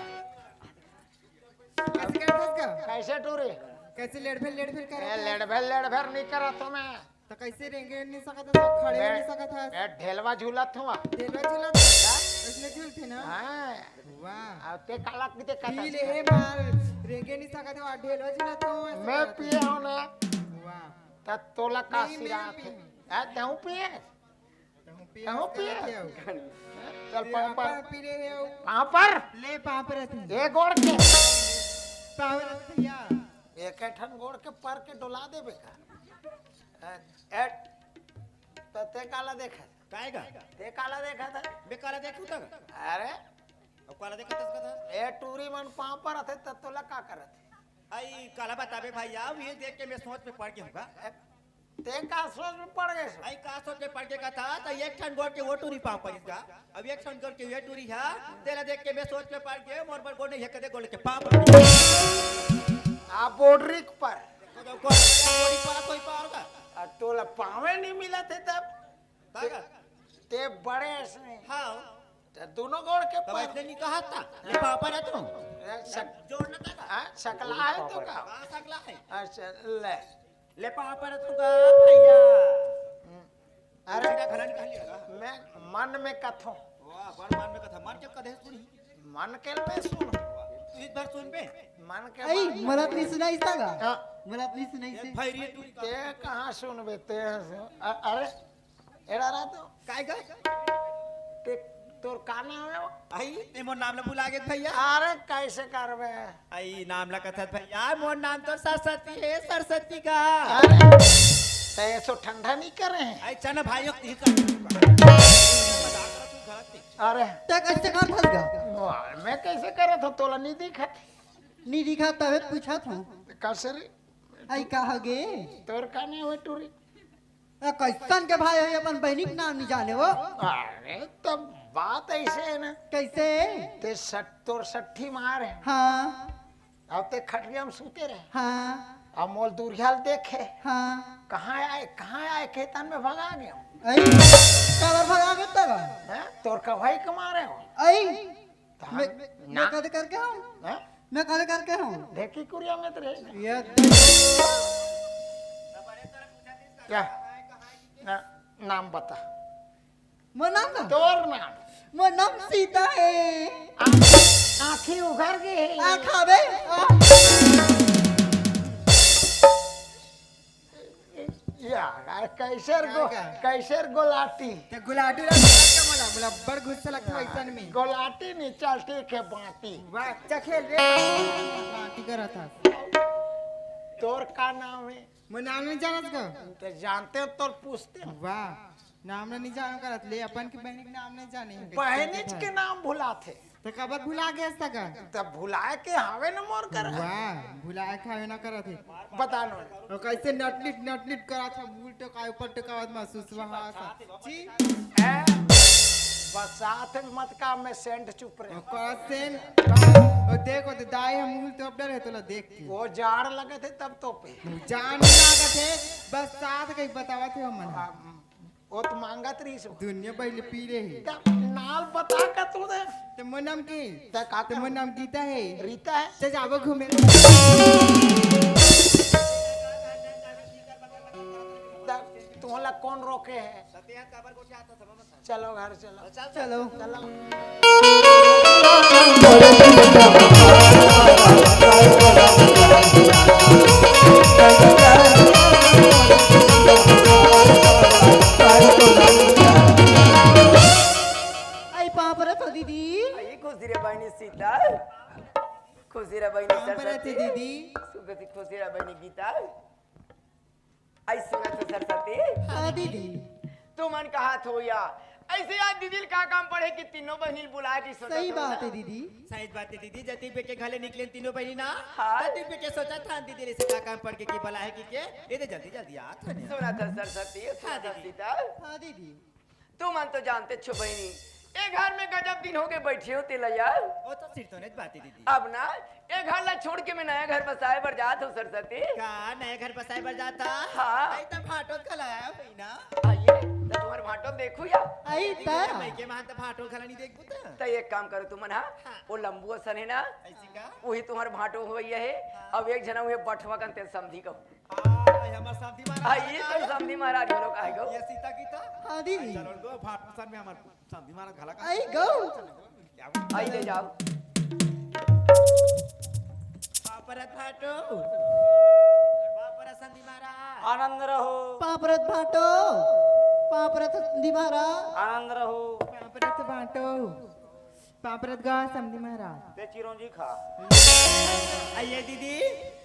कैसे करत हस का? कैसे टूरी? कैसे लेड़फेड़, लेड़फेड़ करत ए, हस? लेड़फेड़, लेड़फेड़ नहीं करत हूँ मैं। तो कैसे रेंगे नहीं सकत हस, खड़े मैं, नहीं सकत हस? मैं ढेलवा झूलत हूँ। ढेलवा झूलत हस? क्या? इसमें झूलते ना? हाँ। वाह। अब ते काला किते पी कहता ले है? हे मार, रेंगे नहीं सकत हस, ढेलवा झूलत हूँ, ऐसे मैं कहत पिए हस। हूँ ना। वाह। त तोला का नहीं, मैं सिरात पी है? हूँ। आ, तहूँ पिए? तहूँ पिए, तहूँ पिए? कहत हस। चल, ते पाँव पर। आपा पी ले हे। पाँव पर? ले, पाँव पर रहती। ए गोड़ के। पाँव पर रहती, या। एक ठन गोड़ के पर के डोला देबे का? ए, ए, त ते काला देखत? काय गा? ते काला देखत? मैं काला देखूं त? अरे। अब काला देखत हस का? ए टूरी मन पाँव पर आथे त तोला का करत? आई काला बताबे भैया, ये देख के मैं सोच में पड़ गया हूँ गा। ए, ते का सोच में पड़ गए? आई का सोच में पड़ गया था, त एक ठन गोड़ के वो टूरी पाँव पर इसका। अब एक ठन गोड़ के ये टूरी है, तेला देख के मैं सोच में पड़ गया, मोर बर गोड़ नहीं है, कदे गोड़ के पाँव पर। आ बोर्डरी पर। तो गोड़, गोड़ पर कोई पार का? आ तोला पावे नहीं मिला थे तब। का ते, का? ते बड़े ऐसे। हाँ। ते दोनों गोड़ के तब पर। ऐसे नहीं कहा था, ये पाँव पर है तू। ए, सक-, जोड़ ना था का? हाँ, सकला है तो का? हाँ, सकला है। अच्छा, ले। ले पाँव पर है तू का भैया? हम्म। अरे, सीधा घला निकाल लिया का? मैं मन में कथों। वाह, बड़ मन में कथा। मन के कदे सुनी? मन के में सुन। तू इस बार सुन बे। मन के ऐ, मन में मलत नहीं सुनाई था का? हाँ। मलत नहीं सुनाई ये से। भैरी टूरी का। ते कहाँ सुनबे, ते सुन। अ-, अरे, एड़ा रहा तो। काय का? ते, तोर का नाम है वो? आई, ते मोर नाम ला भुला गे भैया। अरे, कैसे करबे? आई, नाम ला कथस भैया, मोर नाम तो सरस्वती है, सरस्वती का। अरे, ते ऐसो ठंडा नहीं करे हैं। आई, चल ना भाई, तीन का। अरे। ते कैसे करत हस गा? वाह, मैं कैसे करत हूँ, तोला नहीं दिखत? नहीं दिखत, तबे पूछत हूँ। कैसे रे? आई, का हो गे? तोर का नाम है टूरी? ए, कैसन के भाई है, अपन बहिनी के नाम नहीं जाने वो? अरे, तब बात ऐसे है ना। कैसे? ते सट-, तोर सट्ठी मार है। हाँ। अब ते खटिया में सूते रहे। हाँ। अब मोल दूरियाल देखे। हाँ। कहाँ आए, कहाँ आए, खेतन में भगा गया। आई, काबर भगा गया तब? हैं? तोर कवाई के मारे हो। आई। मैं, मैं, ना। मैं कद करके हूँ? हैं? मैं कद करके हूँ? ढेकी कुरिया में तो रहे। ये क्या? ना, नाम बता। मोर नाम ना? तोर नाम? मोर नाम सीता है। आ-, आँखी उघर गे हे। आ, खाबे? आ। यार, कैसर गो-, का? कैसर गोलाटी? ते गुलाटी ला गुलाटी का मला, मला बड़ गुस्सा लगता है ऐसन में। गोलाटी नहीं, चल ठीक है, बाटी। वाह, चखेल रे। बाटी करत हस। तोर का नाम है? मोर नाम नहीं जानत का? तो जानते हो, तोर पूछते हो। वाह, नाम नहीं जानो करत ले, अपन के बहनी के नाम नहीं जाने। बहनी के नाम भुलाथे। त काबर भुला गे हस का? त भुलाए के हावे न मोर करा। वाह, भुलाए के हावे न करत हे। बता नो। ओ कैसे नटनिट नटनिट करत हे, मुंह टकाए ऊपर टकावत महसूस हुआ हा सा। जी। ए, बरसात में मत का, मैं सेंट चुप रहे। ओ का सेंट? ओ देखो तो दाई हम मुंह तो अब डर है तोला देख के। वो जाड़ लगत हे तब तो पे। जाड़ नहीं लागत हे, बरसात कहीं बतावत हे हमन। ओ तो मांगत रहीस। दुनिया पहले पी रहे। त नाल बता का तू दे। त मोर नाम की? त का त मोर नाम गीता है। रीता है? चल जाबो घूमे। त तुमला कौन रोके है? चलो घर चलो। चलो। चलो। आई पाँव परत हो दीदी। आई खुशी रे बहिनी सीता। खुशी रे बहिनी पाँव परत सरस्वती। दीदी। सुगति खुशी रे बहिनी गीता। आई सुनत हो सरस्वती। हाँ दीदी। तुमन कहा थो या ऐसे यार दीदी ल का काम पड़े कि तीनों बहिनी ल बुलाए के सोचत सही हो बात ना? है दीदी। सही बात है दीदी, जति बेके घले निकले तीनों बहिनी ना, हाँ। तति बेके सोचा था दीदी ले से का काम पड़ के की बला है कि के, ये दे जल्दी जल्दी आ था ने। सुना था सरस्वती, सुना हाँ था दीदी। सीता। हाँ दीदी। तुमन तो जानते छो बहिनी, ए घर में गजब दिन हो गए बैठे हो तेला यार। वो तो सिर तो नहीं बात है दीदी। अब ना ए घर ला छोड़ के मैं नया घर बसाए बर जात हूँ सरस्वती। का नया घर बसाए बर जाता? हाँ। आई त भाटो खलाया होई ना। आइए, त तुम्हारे भाटो देखू या? आई त। मैं के मान त भाटो खला नहीं देखबू त। त एक काम करो तुमन, हाँ? हाँ। वो लंबू असन है ना? ऐसी का? वही तुम्हारे भाटो होई है। हाँ। अब एक जना हुए बठवा कन तेल समझी कहू। हाँ, ये हमार समधी महाराज हाँ, ये का तो है? समधी महाराज घलो का है गो। ये सीता की तो? हाँ दीदी। चलो गो, भाटो सन में हमार समधी महाराज घला का। आई गो। आई ले जाओ। पाँव परत भाटो। पाँव परत समधी महाराज। आनंद रहो। पाँव परत भाटो। पाँव परत समधी महाराज। आनंद रहो। पाँव परत भाटो। पाँव परत गा समधी महाराज। ते चिरौंजी खा। आइए दीदी।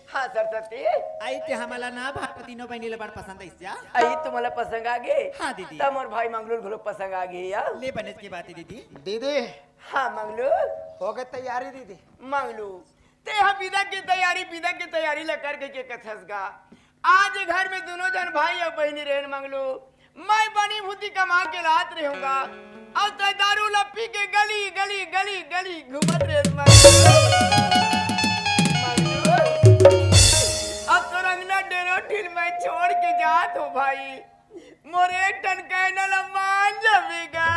हाँ सरस्वती। आई ते हमला ना भाटो तीनों बहिनी ले बड़ पसंद आइस जा। आई तुम्हाला पसंद आ गे? हाँ दीदी। त मोर भाई मंगलू ल घलो पसंद आ गे या। ले बनेच के बात है दीदी। दीदी। हाँ मंगलू। हो गए तैयारी दीदी? मंगलू, ते हा बिदा के तैयारी, बिदा के तैयारी ला करके के कथस गा। आज घर में दोनों जन भाई अउ बहिनी रहेन मंगलू। मैं बनी भूती कमा के लात रहूंगा। अउ तै दारू ला पी के गली, गली, गली, गली घूमत रहेन मंगलू। मंगलू, अब तो रंगना डेरो ठिल मैं छोड़ के जात हूँ भाई। मोर एक ठन कहना ला मान जाबे गा।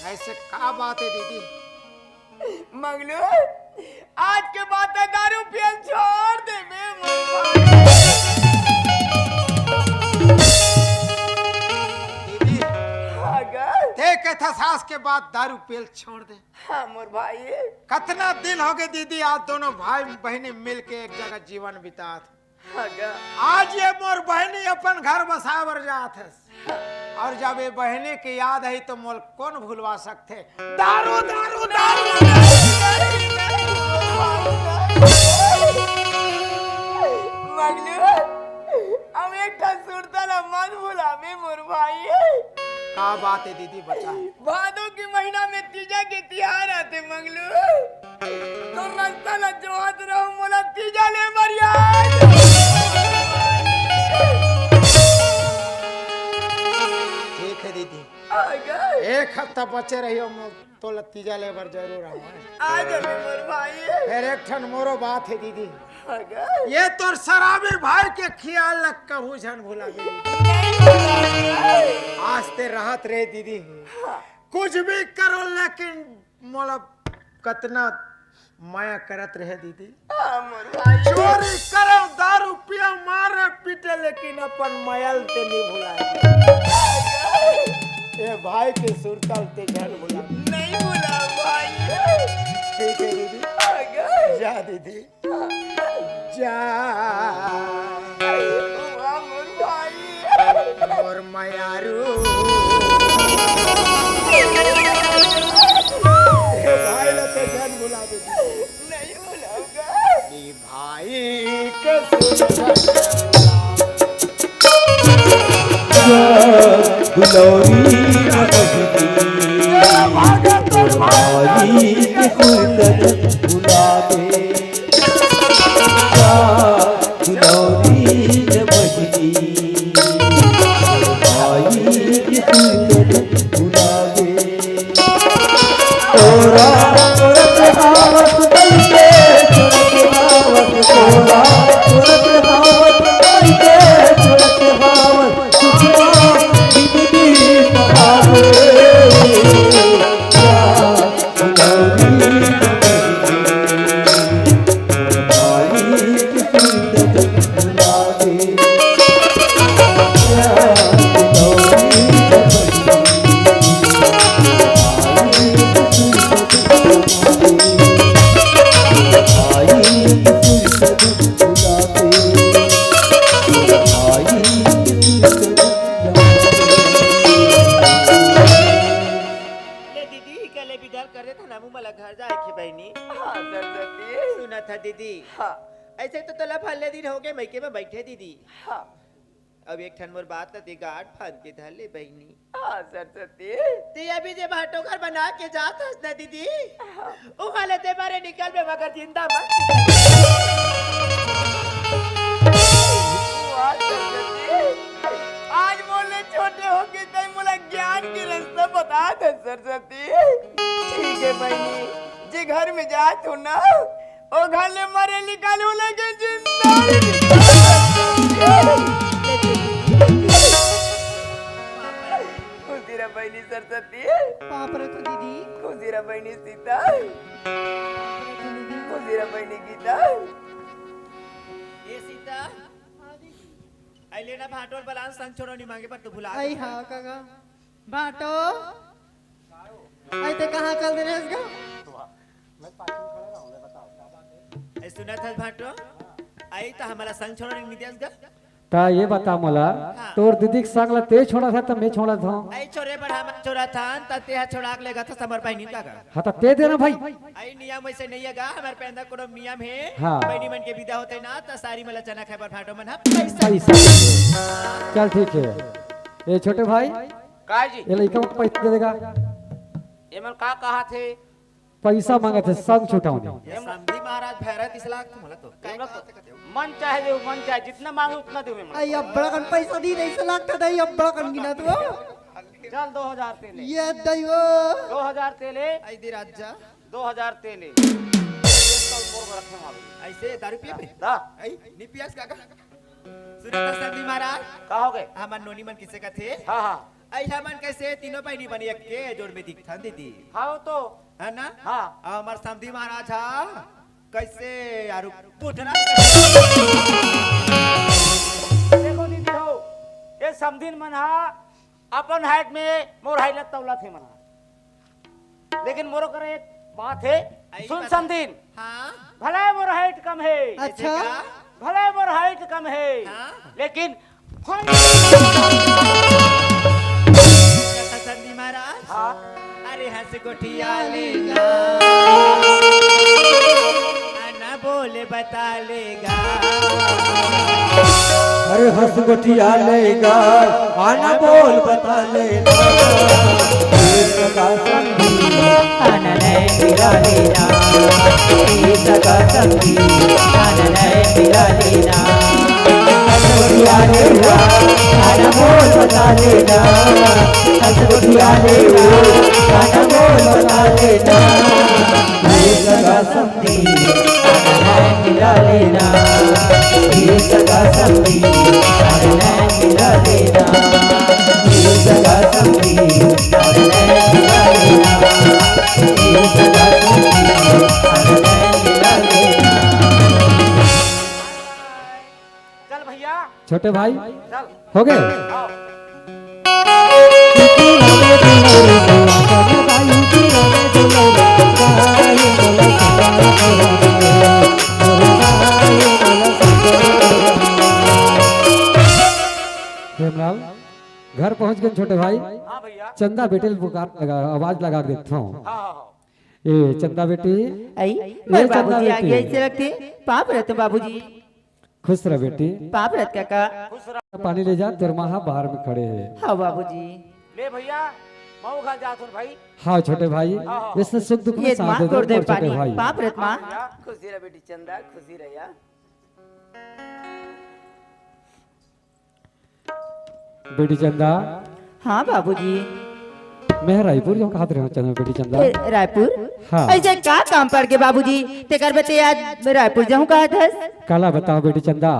ऐसे का बात है दीदी? मंगलू, आज के बाद त दारू पियल छोड़ देबे मोर भाई। दीदी, हाँ गा? ते कथस आज के बाद दारू पियल छोड़ दे। हाँ मोर भाई। कतना दिन हो गए दीदी, आज दोनों भाई बहिनी मिल के एक जगह जीवन बितात। हाँ गा? आज ये मोर बहिनी अपन घर बसाए बर जात हे। अउ जब ये बहिनी के याद आई तो मोला कोन भुलवा सकथे? दारू, दारू, दारू, दारू। मंगलू, अब एक ठन सुरता ला मत भुलाबे मोर भाई। का बात है दीदी, बता। भादो के महीना में तीजा के तिहार आथे मंगलू। तो रस्ता ला जोहत रहूं, मोला तीजा ले मरिया। ठीक है दीदी, आगे। एक हफ्ता बचे रहियो, मो-, तोला तीजा ले बर जरूर आऊं। आ जाबे मोर भाई। फेर एक ठन मोरो बात है दीदी। आगे। ये तोर शराबी भाई के खियाल ला कभू झन भुलाबे। नहीं भुलाबे। आज ते रहत रहे दीदी। हाँ। कुछ भी करो, लेकिन मोला कतना मया करत रहे दीदी। हाँ, मोर भाई। चोरी करो, दारू पियो, मारे पीटे, लेकिन अपन मया ल ते नहीं भुलाए। ए भाई के सुरता ल ते झन भुला। नहीं भुला भाई। ठीक है दीदी। जा दीदी। जा। वाह, मोर भाई। मोर मयारू। ए भाई ला तो झन भुला दे। नहीं भुलाऊंगा। ई भाई के सुरता। दुलौरी न बहिनी, तोर भाई के सुरता भुला दे। दुलौरी न बहिनी, तोर भाई के सुरता भुला दे। तोरा तोरत हावस बइठे, तोरत हावस तोरा, तोरत हावस बइठे, तोरत हावस सुखमा बिन बीत हावे। ले दीदी, कले बिडर करे था ना, मुँह मला घर जाए के बहिनी। हाँ, सरस्वती। सुना था दीदी। हाँ। ऐसे तो तोला भले दिन हो गए, मइके में बैठे दीदी। हाँ। अब एक ठन मोर बात ला ते गांठ फांद के धर ले बहिनी। हाँ, सरस्वती। ते अभी जे भाटो घर बना के जात हस ना दीदी, हाँ। उहाँ ले ते मारे निकल बे, मगर जिंदा मत। वाह, सरस्वती। आज मोले छोटे होके तैं मोला ज्ञान के रास्ता बता दे, सरस्वती। ठीक है बहिनी, जे घर में जात हो ना, ओ घर ले मरे निकालू, लेकिन जिंदा नहीं निकालू। खुशी रह बहिनी सरस्वती। पाप रे तो दीदी। खुशी रह बहिनी सीता। खुशी रह बहिनी गीता। ए सीता। अइले ना भाटो ल बलान संग छोड़ो नहीं मांगे पर तू भुला आई दे। हाँ काका। भाटो। आई ते कहाँ चल दे रहे इसका? ए सुना था भाटो। आई तो हमारा संग छोड़ो नहीं मिदियास गा। ता ये बता मोला, हाँ। तोर दीदी के संग ला ते छोड़ा था, त मैं छोड़ा था। आई छोरे बड़ा मत छोड़ा था, त ते हा छोड़ा के लेगा था समर बहिनी का गा। हाँ, त ते देना भाई। आई नियम वैसे नहीं है गा, हमारे पैदा कोनो नियम है। हाँ। बहिनी मन के विदा होते ना, त सारी मला चना खाए बर भाटो मन हा पैसा। पैसा। चल ठीक है। ए छोटे भाई। का जी? ये लइका को पैसा दे देगा। ये मन का कहा थे? पैसा मांगत हे, संग छुटावनी। ये समधी महाराज भैरा तीस लाख तुम होला तो। ये मन तो मन चाहे दे, मन चाहे जितना मांगे उतना दे मन। आई अब्बड़ कन पैसा दी नहीं से लागता दई अब्बड़ कन गिना तो। चल दो हजार ते ले। ये दई वो। दो हजार ते ले। आई दे राजा। दो हजार ते ले। ये कल मोर को रखे मारो। ऐसे दारू पिए पे? दा। आई नी पियास काका। सुनत समधी महाराज। का हो गए? हमर नोनी मन किसे कथे? हाँ, हाँ। आई हमन कैसे तीनों बहिनी बनी एक के जोड़ में दिखथन दीदी। हाँ तो। है ना? हाँ। अउ हमर समधी महाराज हा कैसे यार पुथरा। देखो दीदी हो, ये समधिन मन हा अपन height में मोर height ला तौला थे मन हा। लेकिन मोरो करे एक बात है, आई सुन बता। समधिन। हाँ। भले मोर height कम है। अच्छा। भले मोर height कम है। हाँ। लेकिन समधी महाराज। हाँ। अरे हंस गोठिया लेना। आना बोले बता लेगा। अरे हंस गोठिया लेगा, आना बोल बता लेना। ये सगा समधी। आना नहीं मिला लेना। ये सगा समधी। आना नहीं मिला लेना। हंस गोठिया लेगा, आना बोल बता लेना। हंस गोठिया लेगा, आना बोल बता लेना। ये सगा समधी। मिला लेना, ये सगा समधी, अरे नैन मिला लेना, ये सगा समधी, अरे नैन मिला छोटे भाई, हो गए। हेमलाल, घर पहुंच गए छोटे भाई। हाँ भैया। चंदा बेटी ल पुकार लगा, आवाज लगा देता हूँ। हाँ, हाँ, हाँ। ए चंदा बेटी, आई, ए मोर चंदा बाबूजी आ बेटी। गए, ऐसे लगते। पाँव परत हँव बाबूजी। खुश रह बेटी। पाँव परत काका। पानी ले जा, तोर माँ हा बाहर में खड़े हे। हाँ बाबूजी। ले भैया, मैं ओ घर जात हँव भाई। हाँ छोटे भाई, हाँ, हाँ। इसने सुख दुख में ये साथ माँ दे दो तोर दे छोटे पानी, भाई। पाँव परत माँ। हाँ, खुशी रह बेटी चंदा, खुशी रह यार। बेटी चंदा। हाँ बाबूजी। मैं रायपुर जाऊँ कहत रहेंव चंदा, बेटी चंदा। ए, रायपुर? हाँ। ऐसे का काम पड़ गे बाबूजी? तेकर बर ते आज रायपुर जाऊँ कहत हस? काला बतावँ बेटी चंदा,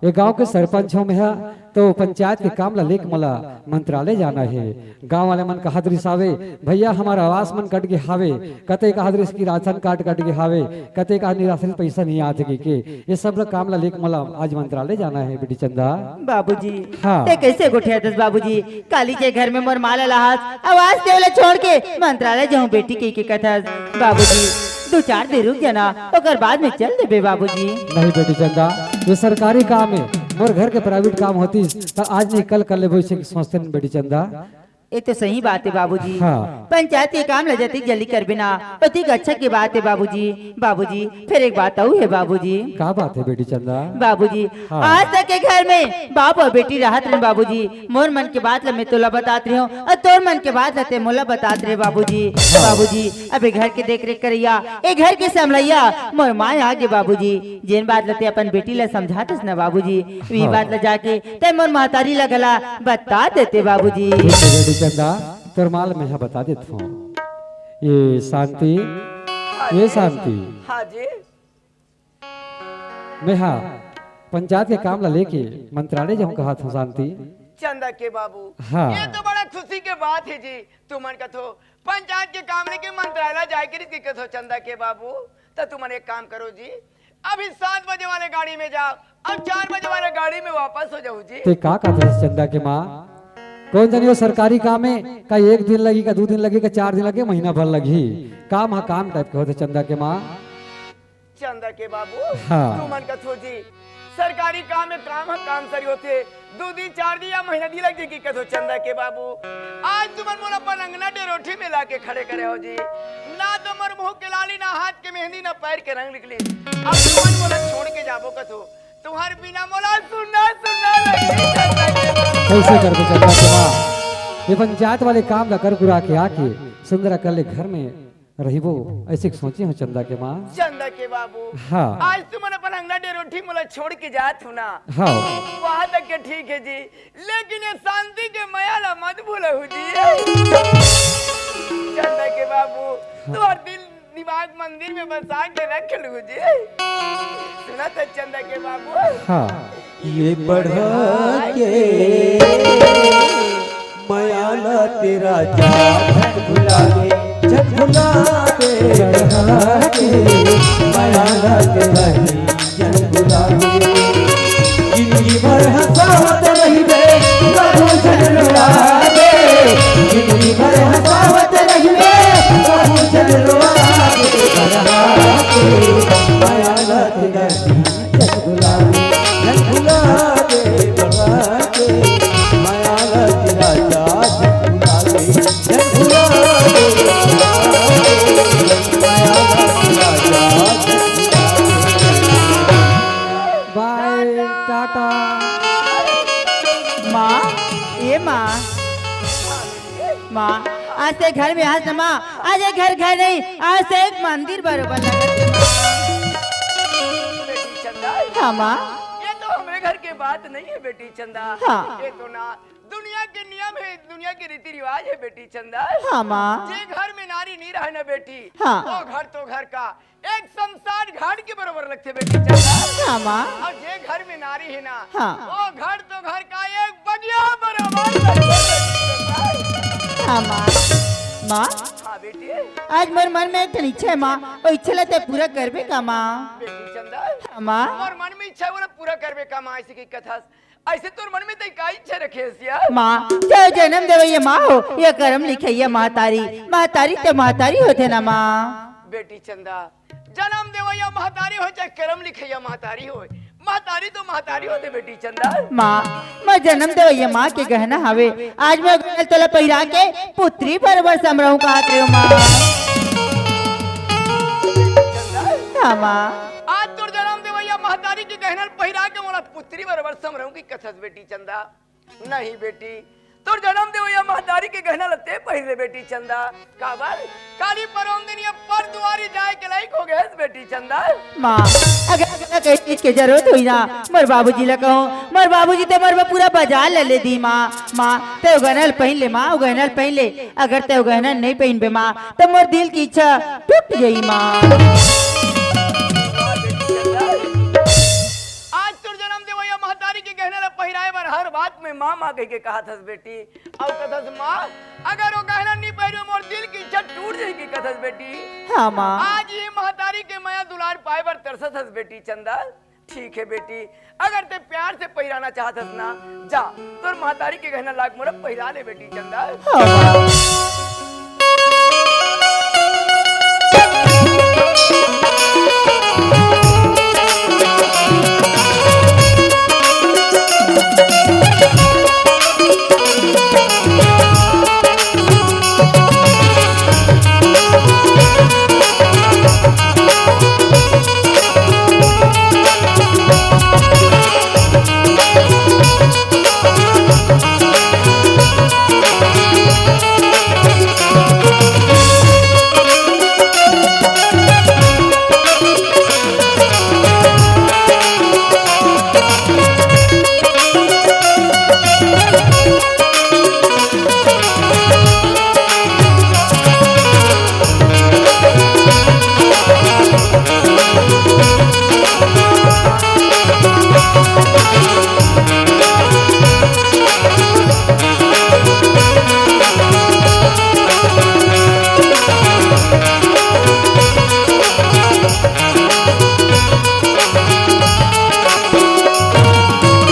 ए गांव के सरपंच हँव मैं हा, तो पंचायत के काम ला लेके मोला मंत्रालय जाना हे। गांव वाले मन कहत रिहिस हावे, भैया हमर आवास मन कट गे हावे, कते कहत रिहिस कि राशन कार्ड कट गे हावे, कते कहत निराश्रित पैसा नइ आत हे कहिके। ये सब ला काम ला लेके मोला आज मंत्रालय जाना हे बेटी चंदा। बाबूजी, हाँ। ते कैसे गोठियाथस बाबूजी? काली के घर में मोर माँ ला लाहस, आवास देवला छोड़ के मंत्रालय जाऊँ बेटी कहिके कथस। बाबूजी, दू चार दिन रुक जाना, ओकर बाद में चल देबे बाबूजी। नहीं बेटी चंदा, ये सरकारी काम हे, मोर घर के प्राइवेट काम होतिस त आज नहीं कल कर लेबो, इसे सोचते नहीं बेटी चंदा। ये तो सही बात हे बाबूजी। हाँ। पंचायत के काम ला जतिक जल्दी करबे ना, ओतिक अच्छा के बात हे बाबूजी। बाबूजी, फिर एक बात अउ हे बाबूजी। का बात हे बेटी चंदा? बाबूजी, हाँ। आज तक के घर में बाप अउ बेटी रहत रहेन बाबूजी। मोर मन के बात ला मैं तोला बतात रहेंव अउ तोर मन के बात ला ते मोला बतात रहे बाबूजी। हाँ। बाबूजी, अब ए घर के देख रेख करइया, ए घर के संभलइया मोर माँ आ गे बाबूजी। जेन बात ला ते अपन बेटी ला समझाथस ना बाबूजी, वही हाँ। बात ला जाके ते मोर महतारी ला घला बता देते बाबूजी। ठीक हे बेटी चंदा, तोर माँ ला मैं हा बता देत हँव। ये शांति, ये शांति। हाँ जी। मैं हा पंचायत के काम ला लेके मंत्रालय जाऊँ कहत हँव शांति। चंदा के बाबू, हाँ। ये तो बड़ा खुशी के बात हे जी। तुमन कथो पंचायत के काम लेके मंत्रालय जाए के रिहिस कथो चंदा के बाबू, त तुमन एक काम करो जी, अभी सात बजे वाले गाड़ी में जाओ अउ चार बजे वाले गाड़ी में वापस हो जाओ जी। ते का कथस चंदा के माँ? कोन जनी ओ सरकारी काम हे, का एक दिन लगही, का दू दिन लगही, का चार दिन लगही, महीना भर लगही? काम हा काम टाइप के होथे चंदा के माँ। चंदा के बाबू, हाँ। तुमन कथो जी, सरकारी काम में काम ह काम सरी होथे, दू दिन, चार दिन या महीना दिन लग जाही कथो चंदा के बाबू। आज तुमन मोला अपन अंगना डेरोठी में लाके खड़े करे हो जी। ना तो मोर मुंह के लाली, ना हाथ के मेहंदी, ना पैर के रंग निकली। अब तुमन मोला छोड़ के जाबो कथो, तुम्हार बिना मोला सुन्ना सुन्ना लगही चंदा के बाबू। कैसे करबे चंदा के माँ? ये पंचायत वाले काम ला कर कुरा के आके सुंदरा कल ले घर में रहिबो, ऐसे सोचे हँव चंदा के माँ। चंदा के बाबू, हाँ। आज तुमन अपन अंगना डेरोठी मोला छोड़ के जात हो ना। हाँ। वहाँ तक के ठीक हे जी, लेकिन ये शांति के मया ला मत भूलहू जी। चंदा के बाबू, हाँ। तुम्हार दिल दिमाग मंदिर में बसा के रख लू जी। सुनत हस चंदा के बाबू? हाँ। ये पढ़ा के मया ला तेरा जा झट भुला दे, झट भुला दे, पढ़ा के मया ला तेरा ही झट भुला दे। जिंदगी भर हंसावत रहिबे, कभू झट रुला दे। जिंदगी भर हंसावत रहिबे, कभू झट रुला दे। पढ़ा के मया ला तेरा ही झट भुला दे, झट भुला दे, पढ़ा के मया ला तेरा जा झट भुला दे, झट भुला दे, पढ़ा के मया ला तेरा जा झट भुला दे। बाय, टाटा। माँ, ए माँ, माँ, आज से घर में हँस ना माँ, आज ये घर घर नहीं, आज से एक मंदिर बरोबर लगत हे माँ। बेटी चंदा, हाँ माँ। ये तो हमरे घर के बात नहीं हे बेटी चंदा। हाँ। ये तो ना दुनिया के नियम हे, दुनिया के रीति रिवाज हे बेटी चंदा। हाँ माँ। जे घर में नारी नहीं रहे ना बेटी, हाँ। वो घर तो घर का एक शमशान घाट के बरोबर लगथे बेटी चंदा। हाँ माँ। अउ जे घर में नारी हे ना, हाँ। वो घर तो घर का एक बगिया बरोबर लगथे बेटी चंदा। हाँ माँ। माँ। हाँ बेटी। आज मोर मन में एक ठन इच्छा हे माँ, वो इच्छा ला ते पूरा करबे का माँ? बेटी चंदा। हाँ माँ। मोर मन में इच्छा हे, वो ला पूरा करबे का माँ, ऐसे कहिके कथस। अइसे तोर मन में तैं का इच्छा रखे हस या? माँ, तैं जनम देवइया माँ हो, या करम लिखइया महतारी। महतारी त महतारी होथे ना माँ। बेटी चंदा, जनम देवइया महतारी होय चाहे करम लिखइया महतारी होय, महतारी तो महतारी होथे बेटी चंदा। माँ, मैं जनम देवइया माँ के गहना हवे, आज मैं ओ गहना ल तोला पहिरा के पुत्री बरोबर समरहूँ कहत रहेंव माँ। चंदा, हाँ माँ। आज तोर जनम देवइया महतारी के गहना ल पहिरा के मोला पुत्री बरोबर समरहूँ कथस बेटी चंदा। नहीं बेटी, तोर जनम देवइया महतारी के गहना ल तैं पहिर ले बेटी चंदा। काबर? काली परोन दिन ये पर दुआरी जाय के लायक हो गेस बेटी चंदा। माँ, अगर तोला कहीं चीज के जरूरत होही ना, मोर बाबूजी ला कहूँ, मोर बाबूजी तो मोर बर पूरा बाजार ला ले दिही माँ। माँ, तैं ओ गहना ल पहिर ले माँ, ओ गहना ल पहिर ले। अगर तैं ओ गहना ल नइ पहिरबे माँ, त मोर दिल के इच्छा टूट जाही माँ। आज तोर जनम देवइया महतारी के गहना ल पहिराय बर हर बात में माँ, माँ कहिके कहत हस बेटी। अउ कथस माँ, अगर ओ गहना नइ पहिरबे मोर दिल के इच्छा टूट जाही कथस बेटी। हाँ माँ। आज ये महतारी के मया दुलार पाय बर तरसत हस बेटी चंदा। ठीक हे बेटी, अगर तैं प्यार से पहिराना चाहत हस ना, जा, तोर महतारी के गहना ला के मोला पहिरा ले बेटी चंदा। हाँ माँ।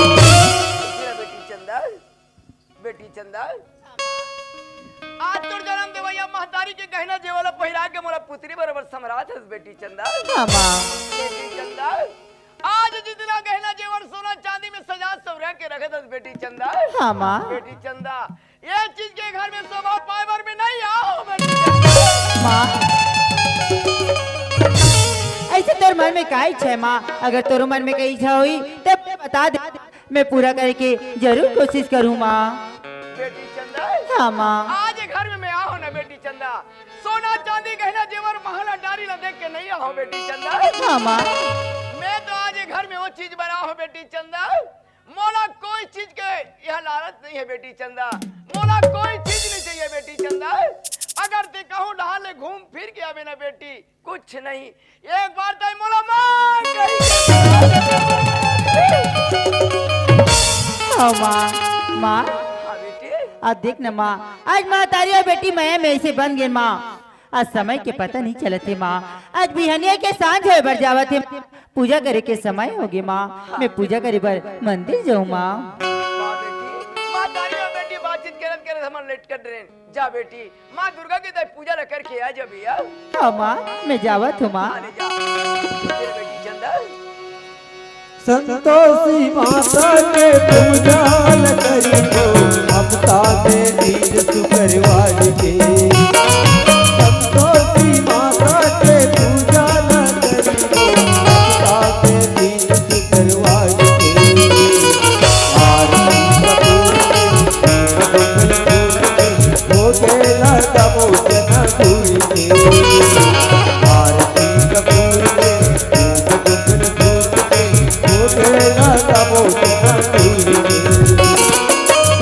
बेटी चंदा, बेटी चंदा, आज तोर जनम देवइया महतारी के गहना जेवर ला पहिरा के मोला पुत्री बरोबर समरात हस बेटी चंदा। हाँ माँ। बेटी चंदा, आज जितना गहना जेवर सोना चांदी में सजा सवरा के रखत हस बेटी चंदा। हाँ माँ। बेटी चंदा, ये चीज के घर में शोभा पाय बर में नइ आव बेटी चंदा। माँ, अइसे तोर मन में का इच्छा हे माँ? अगर तोर मन में का इच्छा होही त बता दे। मैं पूरा करे के जरूर कोशिश करहूँ माँ। बेटी चंदा। हाँ माँ। आज घर में मैं आहों ना बेटी चंदा, सोना चांदी गहना जेवर महल अटारी ला देख के नइ आहों बेटी चंदा। हाँ माँ। मैं तो आज घर में ओ चीज बर आहों बेटी चंदा, मोला कोई चीज के यहाँ लालच नइ हे बेटी चंदा, मोला कोई चीज नइ चाहिए बेटी चंदा। अगर तैं कहूँ डहर ले घूम फिर के आबे ना बेटी, कुछ नहीं, एक बार तैं मोला माँ कही। हाँ माँ, माँ। हाँ बेटी। अब देख न माँ, आज महतारी अउ बेटी मया में अइसे बन गेन माँ। आज समय के पता नइ चलत हे माँ। आज बिहनिया के सांझ होय बर जावत हे। पूजा करे के समय होगे माँ। मैं पूजा करे बर मंदिर जाहूँ माँ। वाह बेटी, महतारी अउ बेटी बातचीत करत करत हमन लेट कर रहे। जा बेटी, माँ दुर्गा के तैं पूजा ला करके आ जा भैया। हाँ माँ, मैं जावत हूँ माँ। अरे जा। बेटी चंदा। संतोषी माता के पूजा ला करिबो, हफ्ता में तीज शुक्रवार के। संतोषी माता के पूजा ला करिबो, हफ्ता में तीज शुक्रवार के। आरती कपूर के, मंगल फूल के, भोगे लगा मोचन दूर के। आरती कपूर के, मंगल फूल के, भोगे लगा मोचन दूर के।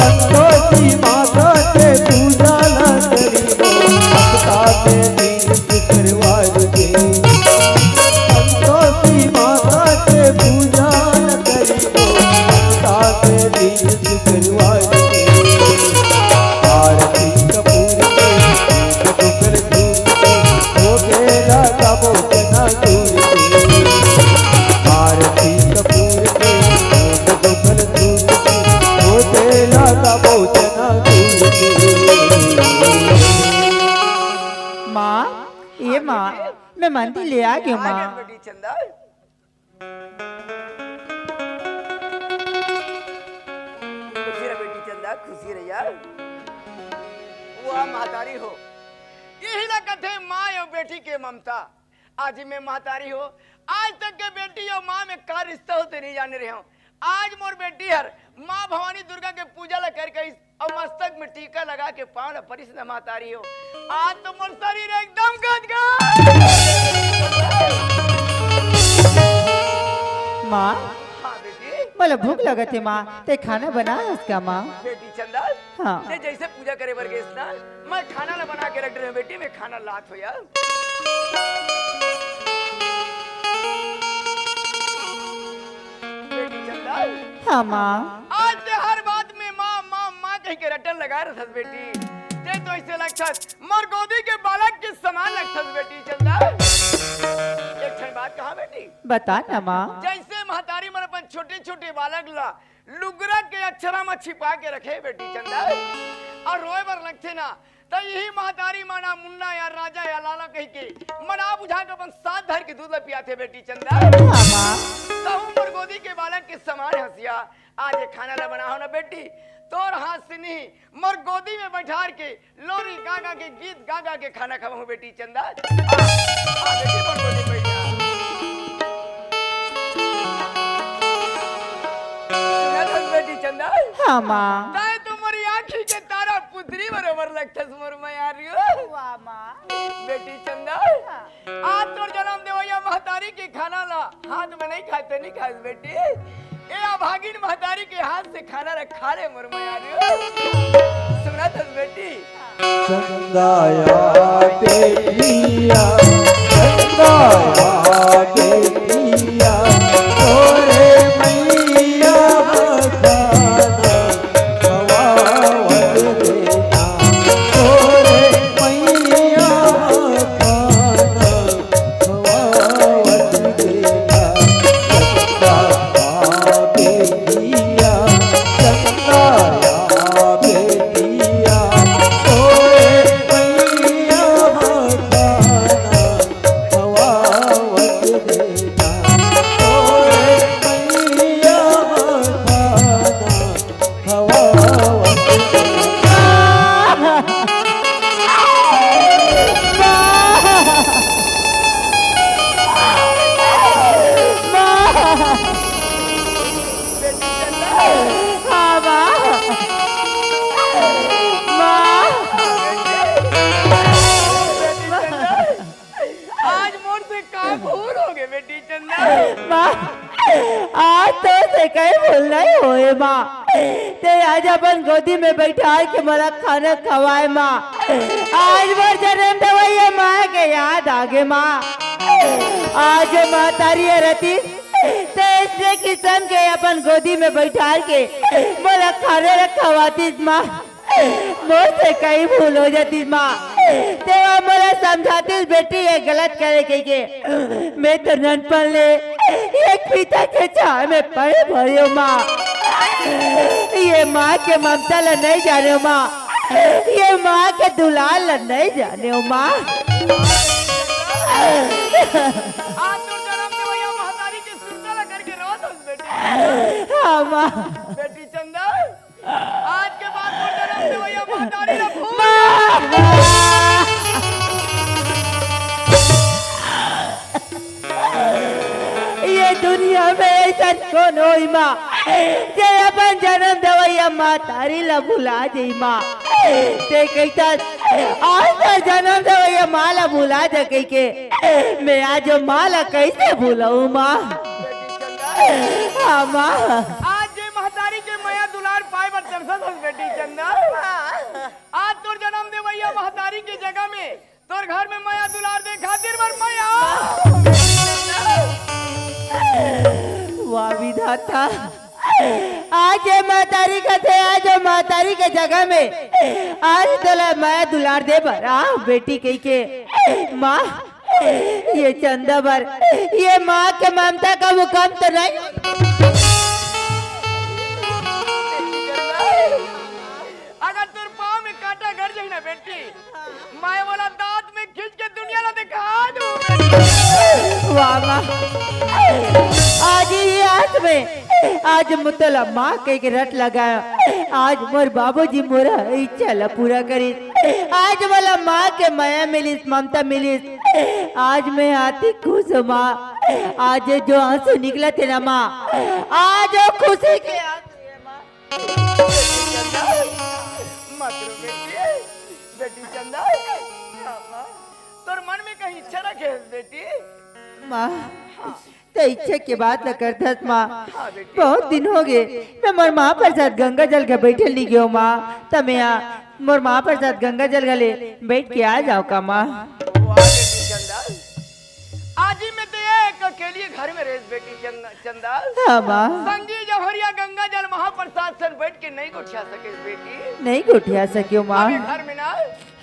संतोषी माता के पूजा ला करिबो, हफ्ता में तीज शुक्रवार के। संतोषी माता के पूजा करिबो, हफ्ता के दिन शुक्रवार के। आरती कपूर के, धूप धूप के, होके राधा मोचना दूर के। आरती कपूर के, धूप धूप मैं मंदिर ले आ गेंव माँ। बेटी चंदा, खुशी रह बेटी चंदा, खुशी रह यार। वाह महतारी हो, यही ला कथे माँ अउ बेटी के ममता। आज मैं महतारी हो, आज तक के बेटी अउ माँ में का रिश्ता होथे नहीं जाने रहे हंव। आज मोर बेटी हर माँ भवानी दुर्गा के पूजा ला करके अउ मस्तक में टीका लगा के पाँव ला परिस न महतारी हो। आज तो मोर शरीर एकदम गदगद। माँ, हाँ बेटी। मोला भूख लगत हे माँ, तें खाना बना हस का माँ? बेटी चंदा, हाँ। तें जइसे पूजा करे बर गेस ना, मैं खाना ला बना के रख डरे हंव बेटी, मैं खाना लात हों यार। बेटी चंदा। हाँ माँ। आज तें हर बात में माँ, माँ, माँ कहि के रटन लगा रहथस बेटी। तें तो अइसे लगथस मोर गोदी के बालक के समान लगथस बेटी चंदा। एक ठन बात कहां बेटी? बता ना माँ। जइसे महतारी मन अपन छोटे-छोटे बालक ला लुगरा के अक्षरा म छिपा के रखे बेटी चंदा, अउ रोए बर लगथे ना, त इही महतारी मन ह मुन्ना या राजा या लाला कहिके मना बुझा के अपन साथ धर के दूध ल पियाथे बेटी चंदा। हाँ माँ। तहूं मोर गोदी के बालक के समान हंसिया, आज ये खाना ल बनाहूं ना बेटी, तोर हाथ से नहीं, मोर गोदी में बैठार के लोरी गा गा के, गीत गा गा के खाना खवाहूं बेटी चंदा। आ, आ बेटी, मोर गोदी में बैठ जा। सुनत हस बेटी चंदा? हाँ माँ। तैं तो मोरी आँखी के तारा पुतरी बरोबर लगथस मोर मयारियो। वाह माँ। बेटी चंदा, हाँ। आज तोर जनम देवइया महतारी के खाना ला हाथ में नहीं खाए त नहीं खास बेटी। ए अभागिन महतारी के हाथ से खाना ला खा ले मोर मयारियो। सुनत हस बेटी? चंदाया बेटिया, चंदाया बेटिया, तोरे मैया खाना खवावत देना, तोरे मैया खाना खवावत देना। चंदाया बेटिया, चंदाया बेटिया, तोरे मैया खाना खवावत देना, तोरे मैया खाना खवावत देना। हाँ, माँ। माँ। आज मोर से का भूल हो गए बेटी चंदा? माँ, आज तोर से कहीं भूल नहीं होए माँ। तें आज अपन गोदी में बैठार के मोला खाना खवाए माँ। आज मोर जनम देवइया माँ के याद आ गे माँ। आज महतारी रहती तें अइसने किसम के अपन गोदी में बैठार के मोला खाना खवातीस माँ। मोर से कहीं भूल हो जातीस माँ। तें हा मोला समझातीस बेटी, ये गलत करे कहिके। मैं तो ननपन ले एक पिता के छाँह में पले बढ़े हंव माँ। ये माँ के ममता ला नहीं जाने हंव माँ। ये माँ के दुलार ला नहीं जाने हंव माँ। आज तोर जनम देवइया महतारी के सुरता ला करके रोत हंव बेटी। हाँ माँ। बेटी चंदा, आज के बाद मोर जनम देवइया महतारी ला भूल माँ। ये दुनिया में अइसन कोन होही माँ, जे अपन जनम देवइया महतारी ला भुला जही माँ। तें कहिथस, आज तोर जनम देवइया माँ ला भुला जा कहिके, मैं आज वो माँ ला कइसे भुलाहूँ माँ? हाँ माँ। आज जे महतारी के मया दुलार पाए बर तरसत हस बेटी चंदा, आज तोर जनम देवइया महतारी के जगह में तोर घर में मया दुलार दे खातिर बर मया। वाह विधाता, आज ये महतारी कथे, आज ये महतारी के जगह में आज तोला मया दुलार दे बर आ बेटी कहिके। माँ, ये चंदा बर ये माँ के ममता का मुकाम तो नहीं। अगर तोर पाँव में कांटा गड़ जाही ना बेटी, मैं वाला दांत में खींच के दुनिया ला दिखा दूँ। माँ, आज ही आस में, आज मोला माँ कहिके रट लगाय। आज मोर बाबूजी मोर इच्छा ला पूरा करिस। आज मोला माँ के मया मिलिस, ममता मिलिस। आज मैं अति खुश हूँ माँ। आज जो आंसू निकलत हे ना माँ, आज वो खुशी के आंसू हे माँ। बेटी चंदा, मत रो बेटी, बेटी चंदा। हाँ माँ, तोर मन में कहीं इच्छा रखे हस बेटी? माँ, त इच्छा के बात ल करथस माँ। हाँ बेटी। बहुत दिन हो गे, मैं मोर माँ प्रसाद गंगा जल के बैठे नहीं गयो माँ। त मैं आ, मोर माँ प्रसाद गंगा जल गले बैठ के आ जाओ का माँ? वाह बेटी चंदा, आज ही में तो एक अकेली घर में रहे बेटी चंदा, चंदा। हाँ माँ। संगी जौहरिया गंगा जल महाप्रसाद सन बैठ के नहीं गोठिया सके बेटी। नहीं गोठिया सकियो माँ। अभी घर में ना,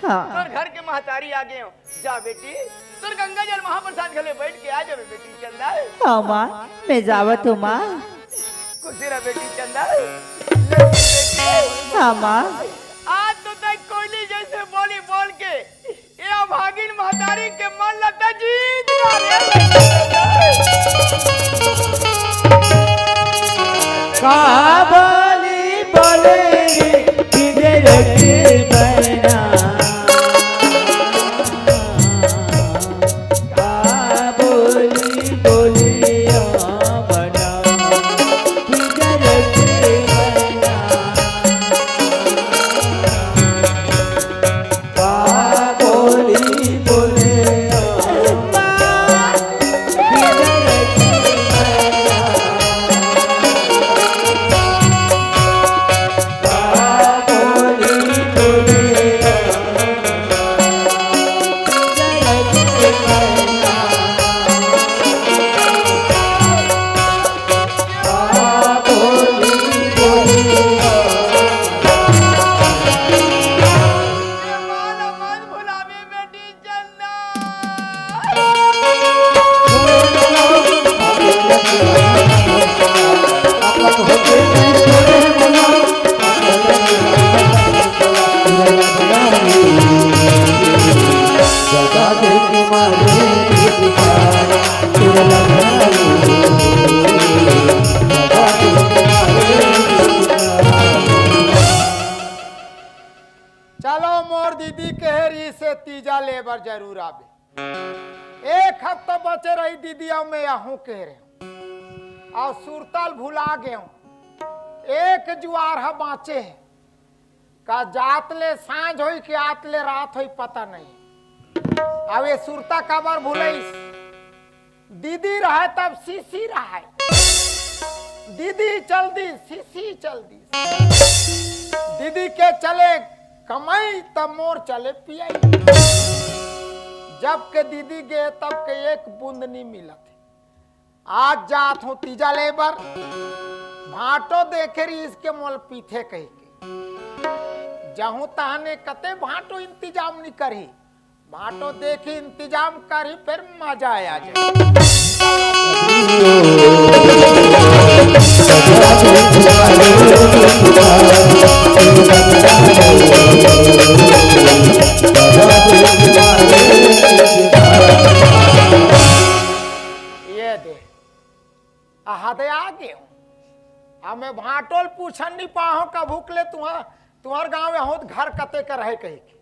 हाँ। तोर घर के महतारी आ गए हो। जा बेटी, तोर गंगा जल महाप्रसाद घले बैठ के आ जावे बेटी चंदा। हाँ माँ, मैं जावत हूँ माँ। खुशी रह बेटी चंदा। ले बेटी। हाँ माँ। आज तो तय कोयली जैसे बोली बोल के ये अभागिन महतारी के मन लता जीत डाले। का बोली बोले रे, किधर के बहना? का बोली बोले आ बना, किधर के बहना? चलो, मोर दीदी कहे रही से तीजा ले बर जरूर आबे। एक हफ्ता बचे रही दीदी, अउ मैं आहूं कहे रहे हूं, अउ सुरता ल भुला गए हूं। एक जुआर ह बांचे हे, का जात ले सांझ होई कि आत ले रात होई, पता नहीं। अब ये सुरता काबर भुलईस? दीदी रहे तब सीसी रहे, दीदी चल दी, सीसी चल दी। दीदी के चले कमाई तब मोर चले पियाई। जब के दीदी गे तब के एक बूंद नी मिलत हे। आज जात हूँ तीजा ले बर, भांटो देखे रहिस के मोल पीथे कहिके। जहूँ तहने कते भांटो इंतजाम नी करही, भांटो देखी इंतजाम करही, फिर मजा आ जाए। ये दे। अहदे आ गेंव। अब मैं भांटो ल पूछन नी पाहूं कभू के ले तुंहर, तुंहर गांव में होत घर कते कर हे कहिके।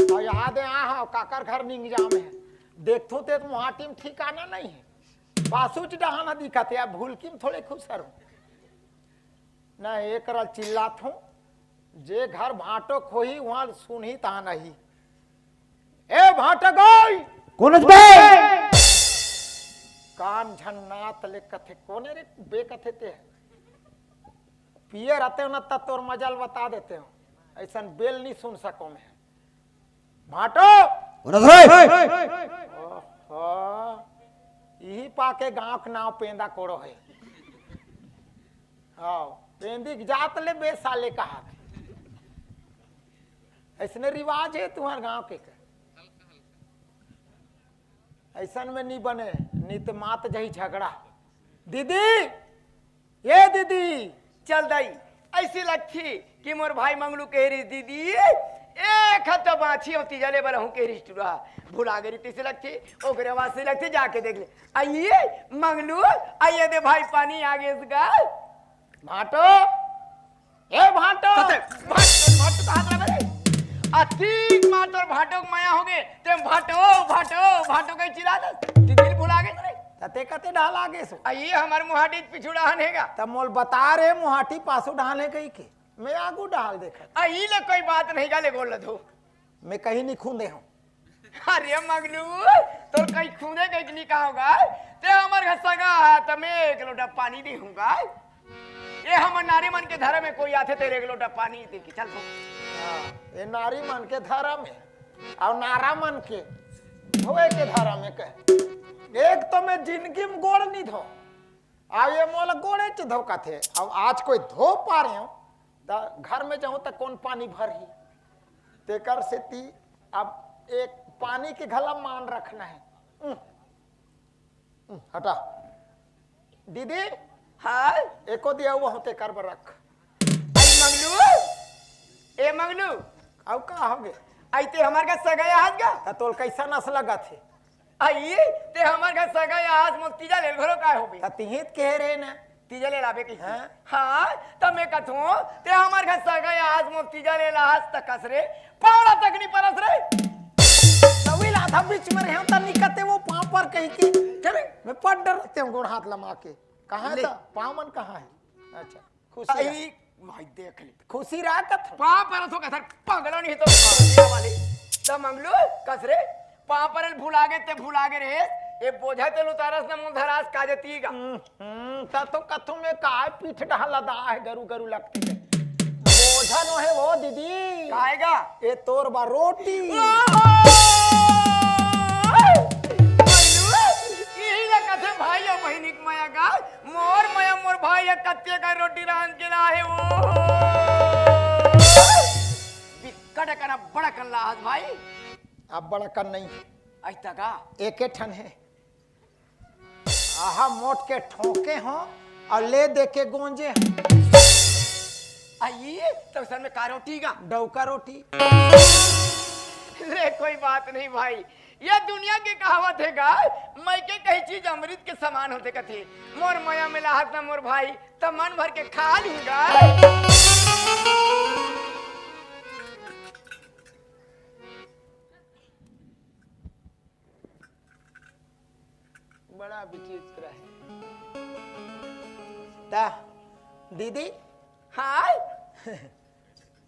अउ अहदे आ हंव, काकर घर निंग जाम हे। देखथों ते मुहाटी म ठिकाना नहीं हे। बासुच डहान दिखत हे, अब भूलकी म थोड़े खुसरहूं। नहीं, एकरा चिल्लाथों, जे घर भांटो खोही, उहां सुनही तहां नहीं। ए भांटो गोई! कोन अस बे? कान झन नात ले कथे, कोने रे बे कथे ते? पिए रहते हो ना, त तोर मजाल बता देते हो। अइसन बेल नहीं सुन सको मैं। भांटो! कोन अस रे? ओहो, इही पाके गांव के नांव पेंदा कोड़ो हे। हाँ, पेंदी के जात ले बे साले कहा। अइसने रिवाज हे तुंहर गांव के का? अइसन में नी बने, नी त मात जही झगड़ा। दीदी, ये दीदी, चल दाई, अइसे लगथे कि मोर भाई मंगलू कहे रहिस, "दीदी, एक हफ्ता बाँची अउ तीजा ले बर आहूँ," कहे रहिस टुरा। भुला गे रहिस तइसे लगथे, ओकरे आवाज से लगथे, जाके देख ले। अइए मंगलू, अइए दे भाई पानी आ गे गा। भाटो, ए भाटो। कते? भाटो, भाटो कहाँ चला रे? अतिक मार तोर भाटो के मया होगे, ते भाटो, भाटो, भाटो कहि चिल्लाथस, दीदी ल भुला गेस रे। त ते कते डहर आगेस? अइए हमर मुहाटी पिछू डहन हे गा। त मोला बता रे, मुहाटी पाछू डहन हे कहिके। मैं आगू डहर देखत। अइए ले कोई बात नहीं गा, ले गोड़ ल धो। मैं कहीं नहीं खूंदे हँव। अरे मंगलू, तोर कहीं खूंदे कहीं नहीं कहा होगा। ते हमर घर सगा हे, त मैं एक लोटा पानी देहूँ गा। ये हमर नारी मन के धरम हे, कोई आथे तेरे एक लोटा पानी दे के चल दो। हाँ, ये नारी मन के धरम हे, अउ नारा मन के धोए के धरम हे कहे। एक तो मैं जिंदगी में गोड़ नहीं धो, अउ ये मोला गोड़े च धोकाथे। अब आज कोई धो पा रहे हो, त घर में जाहूँ त कौन पानी भरही? तेकर सेती अब एक पानी के घला मान रखना हे। उम, उम, हटा। दीदी, हाँ? एको दिया हुआ होते कर बर रख। अरे मंगलू, ए मंगलू। अउ का होगे? अइते हमर घर सगा हे आज गा? त तोल कैसा नस लगथे? अइए, ते हमर घर सगा हे आज, मोर तीजा ले घलो काय होबे? त तिहीं त कहे रहे ना। तीजा ले लाबे कहिके। हाँ? हाँ, त मैं कथों, ते हमर घर सगा हे आज, मोर तीजा ले लास त कस रे, पावड़ा तक नहीं परस रे। तभी लाथा बीच में रहे, त निकते वो पाँव पर कहिके। चले, मैं पट डरते हँव गोड़ हाथ लमा के। कहाँ ले। त? पाँव मन कहाँ हे? अच्छा। खुशी आई, रह। भाई देख ले। खुशी रह कथों। पाँव परत हों कथों, पगला नहीं तो पगला वाले। त मंगलू, कस रे, पाँव परल भुला गे, ते भुला गे रे। ये बोझा ते ल उतारस न मोला धरास का जती गा। हम्म, हम्म, त तो कथों मैं काय पीठ डहर लदा हे, गरू गरू लगथे। बोझा नो हे वो दीदी। काय गा? ये तोर बर रोटी। ओहो! मंगलू, यही ला कथे भाई अउ बहिनी के मया गा। मोर मया मोर भाई ह कत्ते का रोटी रांध के लाहे वो। बिकट अकन अब्बड़ अकन लाहस भाई। अब्बड़ अकन नहीं हे। अइता का? एके ठन हे। आहा मोट के ठोंके हों अउ ले दे के गोंजे हों। अइए, त असन में का रोटी गा? डौका रोटी। ले कोई बात नहीं भाई, ये दुनिया के कहावत हे गा, मइके कही चीज अमृत के समान होथे कथे। मोर मया में लाहस न मोर भाई, त मन भर के खा लूंगा। बड़ा विचित्र हे। ता, दीदी? हाय।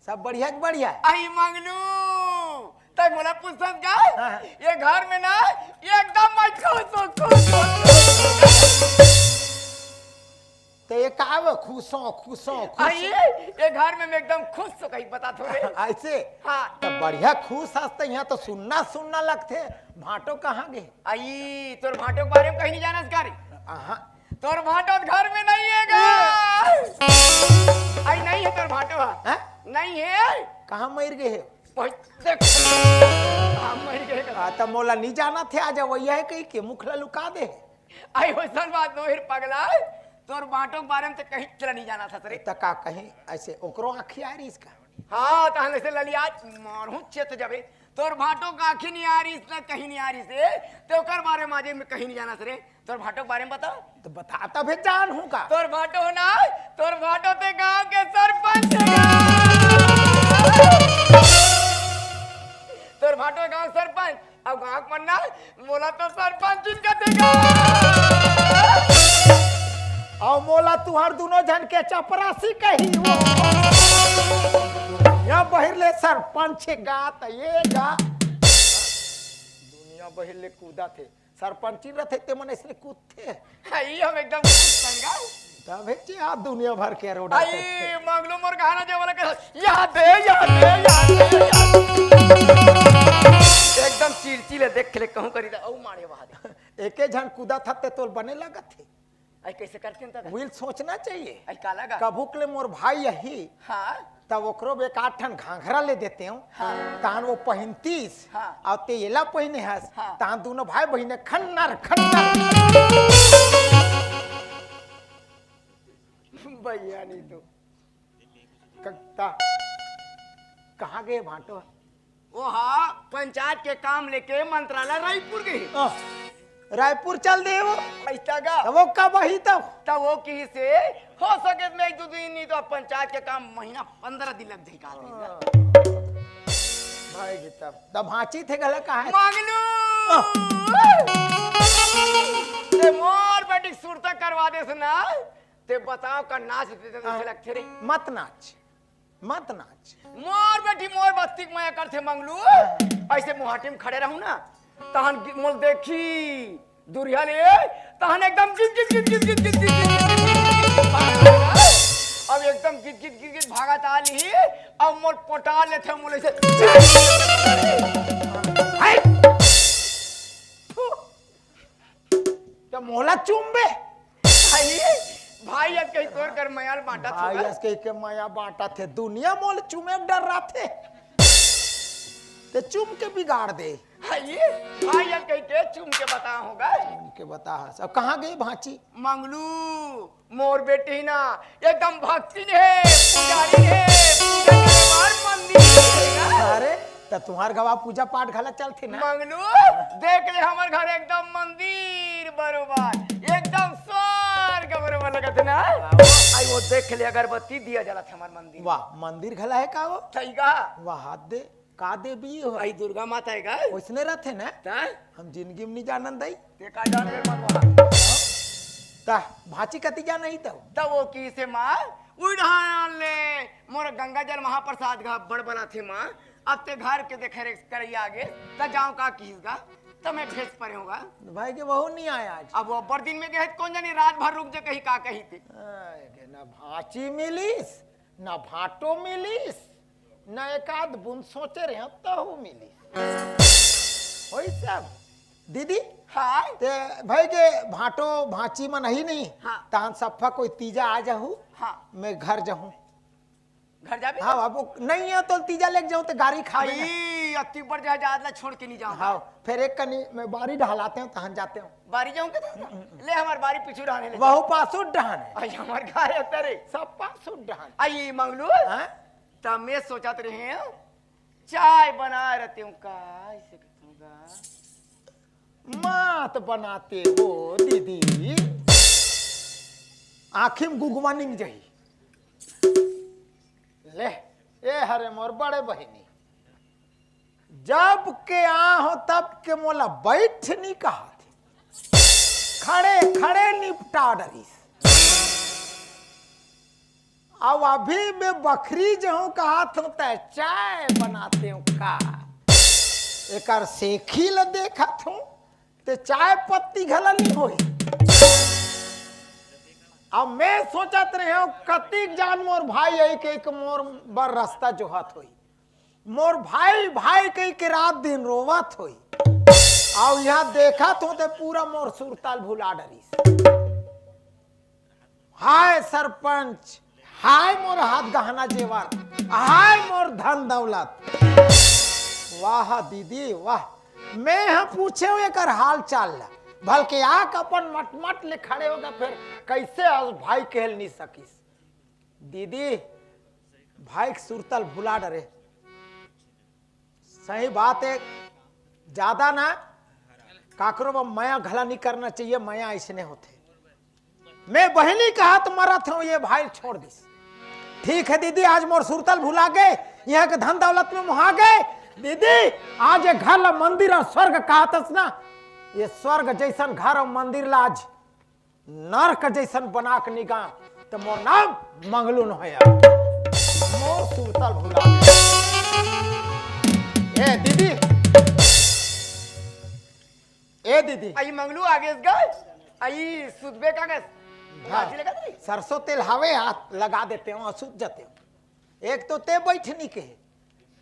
सब बढ़िया के बढ़िया? आई मंगलू, तै मोला पूछत का? हाँ, हाँ। ये घर में ना, ये एकदम मैं खुश हूँ, खुश हूँ, खुश हूँ। तो ये का बा? खुश हूँ, खुश हूँ, खुश हूँ। आई, ये घर में मैं एकदम खुश हूँ, कहीं बता थोड़े। ऐसे? हाँ। तो बढ़िया खुश हस, तो यहाँ तो सुन्ना सुन्ना लगथे। भाटो कहाँ गे? आई, तोर भाटो के बारे में कहीं नहीं जानस का रे? आहा। तोर भाटो घर में नहीं हे गा। आई नहीं हे तोर भाटो हा। हैं? नहीं हे। कहाँ मर गे हे? ओए, देख। कहाँ मर गे हे? आ, त मोला नहीं जाना थे, आज वही हे कही के मुखला लुका दे। आई वैसन बात नो हे रे पगला। तोर भाटो के बारे में तो कहीं चला नहीं जाना था रे। त का कहीं ऐसे ओकरो आँखी आ रही इसका? हाँ, तहन ऐसे ललिया मारू चेत जबे। तोर भाटो का आँखी नहीं आ रही, इसने कहीं नहीं आ रही से। ते ओकर बारे में आज मैं कहीं नहीं जाना से रे। तोर भाटो के बारे में बता। तो बता तभे जान हूँ का। तोर भाटो ना, तोर भाटो ते गांव के सरपंच हे गा। तोर भाटो गांव सरपंच, अब गांव के मन ना, मोला तो सरपंच ही कथे गा। अउ मोला तुहर दुनो झन के चपरासी कही वो। या बहिर ले सरपंच हे गा, त ये गा। दुनिया बहिर ले कूदा थे। सरपंची रथे ते मन इसने कूदथे। हाँ, ये हम एकदम कूद संगा। तभे जे आप दुनिया भर के रोड आई, आते थे। मंगलू मोर गहना जे वाला के, या दे, या दे, या दे, या दे। एकदम चिड़चिड़ ले देख ले कहूँ करी दा, औ मारे वहाँ दे। एके झन कूदा था ते तोल बने लगत थे। आई कैसे करते हैं दादा? Will सोचना चाहिए। आई का लगा? कभू के ले मोर भाई यही, हाँ। तब ओकरो बर एक आध ठन घाघरा ले देते हो। हाँ। तान वो पहिनतीस, हाँ। अउ ते एला पहिने हस, हाँ। तान दुनो भाई बहिने खन्नर, खन्नर। भैया नहीं तो। क-, ता-, कहाँ गए भांटो? वो हा, पंचायत के काम लेके मंत्रालय रायपुर गए। ओह, रायपुर चल दे वो। पैसा का? तब वो कब आही तब? तब वो किहिसे, हो सके तो मैं एक दो दिन नहीं तो पंचायत के काम महीना पंद्रह दिन लग जाही का दिन ना। भाई जी, तब, तब भांची थे गला कहाँ है? मंगलू। ओह। ते मोर बेटी सुरता करवा देस ना। ते बताओ का नाच दे दे हाँ। लगथे रे। मत नाच। मत नाच। मोर बेटी मोर बस्ती के मया करथे मंगलू। हाँ। ऐसे मुहाटी में खड़े रहूं ना, तहन गि-, मोल देखी दुरिहा ले, तहन एकदम गिद गिद गिद गिद गिद गिद गिद गिद गिद गिद गिद गिद गिद गिद भागत आली, अब मोल पटा लेथे मोल ऐसे। हाय। तो मोला चूम बे। भाई, भाई, अस कही तोर कर मयाल बांटा भाई, थोड़ा। अस कही के मया बांटा थे, दुनिया मोल चूमे डर रहा थे। ते चूम के बिगाड़ दे। भाई, भाई, अस कही के चूम के बता होगा। चूम के बता हस। अब कहाँ गई भांची? मंगलू, मोर बेटी ना, एकदम भक्तिन हे, पुजारिन हे, पूजा करे बर मंदिर हे ना। अरे, त तुम्हार गवा पूजा पाठ घला चलथे ना? मंगलू, देख ले हमर घर एकदम मंदिर बरोबर, एकदम स्वर्ग बरोबर लगत हे ना। वाह। आई वो देख ले अगरबत्ती दिया जलत हे हमर मंदिर। वाह, मंदिर घला हे का वो? सही कहा। वाह, हाथ दे। का देवी हो? आई दुर्गा माता हे का? ओइसने रथे ना? ता? हम जिंदगी में नहीं जानन दई। ते का जान रे मनवा? ता भांची कति जान ही तब? तब वो किहिसे माँ, उड़ान ले, मोर गंगा जल महाप्रसाद का बड़बड़ाथे माँ, अब ते घर के देखे रेख करैया आगे, त जाऊं का किहिस गा, त मैं भेज परे होगा। भाई के बहू नहीं आया आज। अब वो अब्बड़ दिन में गए, कौन जानी रात भर रुक जे कही का कही ते। आए गे, ना भांची मिलिस, ना भांटो मिलिस, ना एक आध बूंद सोचे रहे तहू मिलिस। होई सब। दीदी, हाँ? ते भाई के भांटो भांची मन ही नहीं, हाँ। तहन सफा कोई तीजा आ जाहू, हाँ। मैं घर जाहूँ। घर जाबे? हाँ, अब वो नहीं है तो तीजा लेके जाऊँ तो गारी खाबे ना। आई, अति बर जहाज ला छोड़ के नहीं जाऊँ। हाँ, फिर एक कनी मैं बारी ढहलाते हूँ, तहन जाते हूँ। बारी जाऊँ के तो? ले हमार बारी पीछू ढहाने ले। वहू पासू ढहाने। आई हमार घर है तेरे। सब पासू ढहाने। आई मंगलू, हाँ? त मैं सोचत रहे हूँ, चाय बना रहते हूँ का, ऐसे कहते हूँ का? मात बनाते हो दीदी, आँखी में गुगवा निंग जाही। ले, ए हरे मोर बड़े बहिनी, जब के आ हो तब के मोला बैठ नहीं कहा थे, खड़े खड़े निपटा डरिस। अब अभी मैं बखरी जहूं कहा थूं, तै चाय बनाते हूं का? एकर सेखी ल देखत हूं, ते चाय पत्ती घला नहीं होई। अब मैं सोचत रहे हूं, कतिक जान मोर भाई एक एक मोर बर रास्ता जोहत होई। मोर भाई, भाई कहि के रात दिन रोवत होई। अउ यहाँ देखत हो ते पूरा मोर सुरताल भुला डरिस। हाय सरपंच, हाय मोर हाथ गहना जेवर, हाय मोर धन दौलत। वाह दीदी, वाह। मैं ह पूछे हूँ एकर हाल चाल ला, भलके आक अपन मटमट ले खड़े होगा, फिर कैसे आज भाई कहल नहीं सकिस। दीदी, भाई के सुरतल भुला डरे। सही बात है, ज्यादा ना काकरो में मया घला नहीं करना चाहिए, मया ऐसने होते। मैं बहिनी का हाथ मरत हूँ, ये भाई छोड़ दिस। ठीक है दीदी, आज मोर सुरतल भुला गए, यहाँ के धन दौलत में मुहा गए। दीदी, आज ये घर ला मंदिर और स्वर्ग कहतस ना, ये स्वर्ग जैसन घर और मंदिर ला आज नरक जैसन बना के निगाह, त मोर नाम मंगलू न होया। मोर सुरतल भुला। ए दीदी, ए दीदी। आई मंगलू आगे गा, आई सुतबे का गस। हाँ। बाजी लगा तेरी? सरसों तेल हवे, हाथ लगा देते हो, सूत जाते हो। एक तो ते बैठनी के,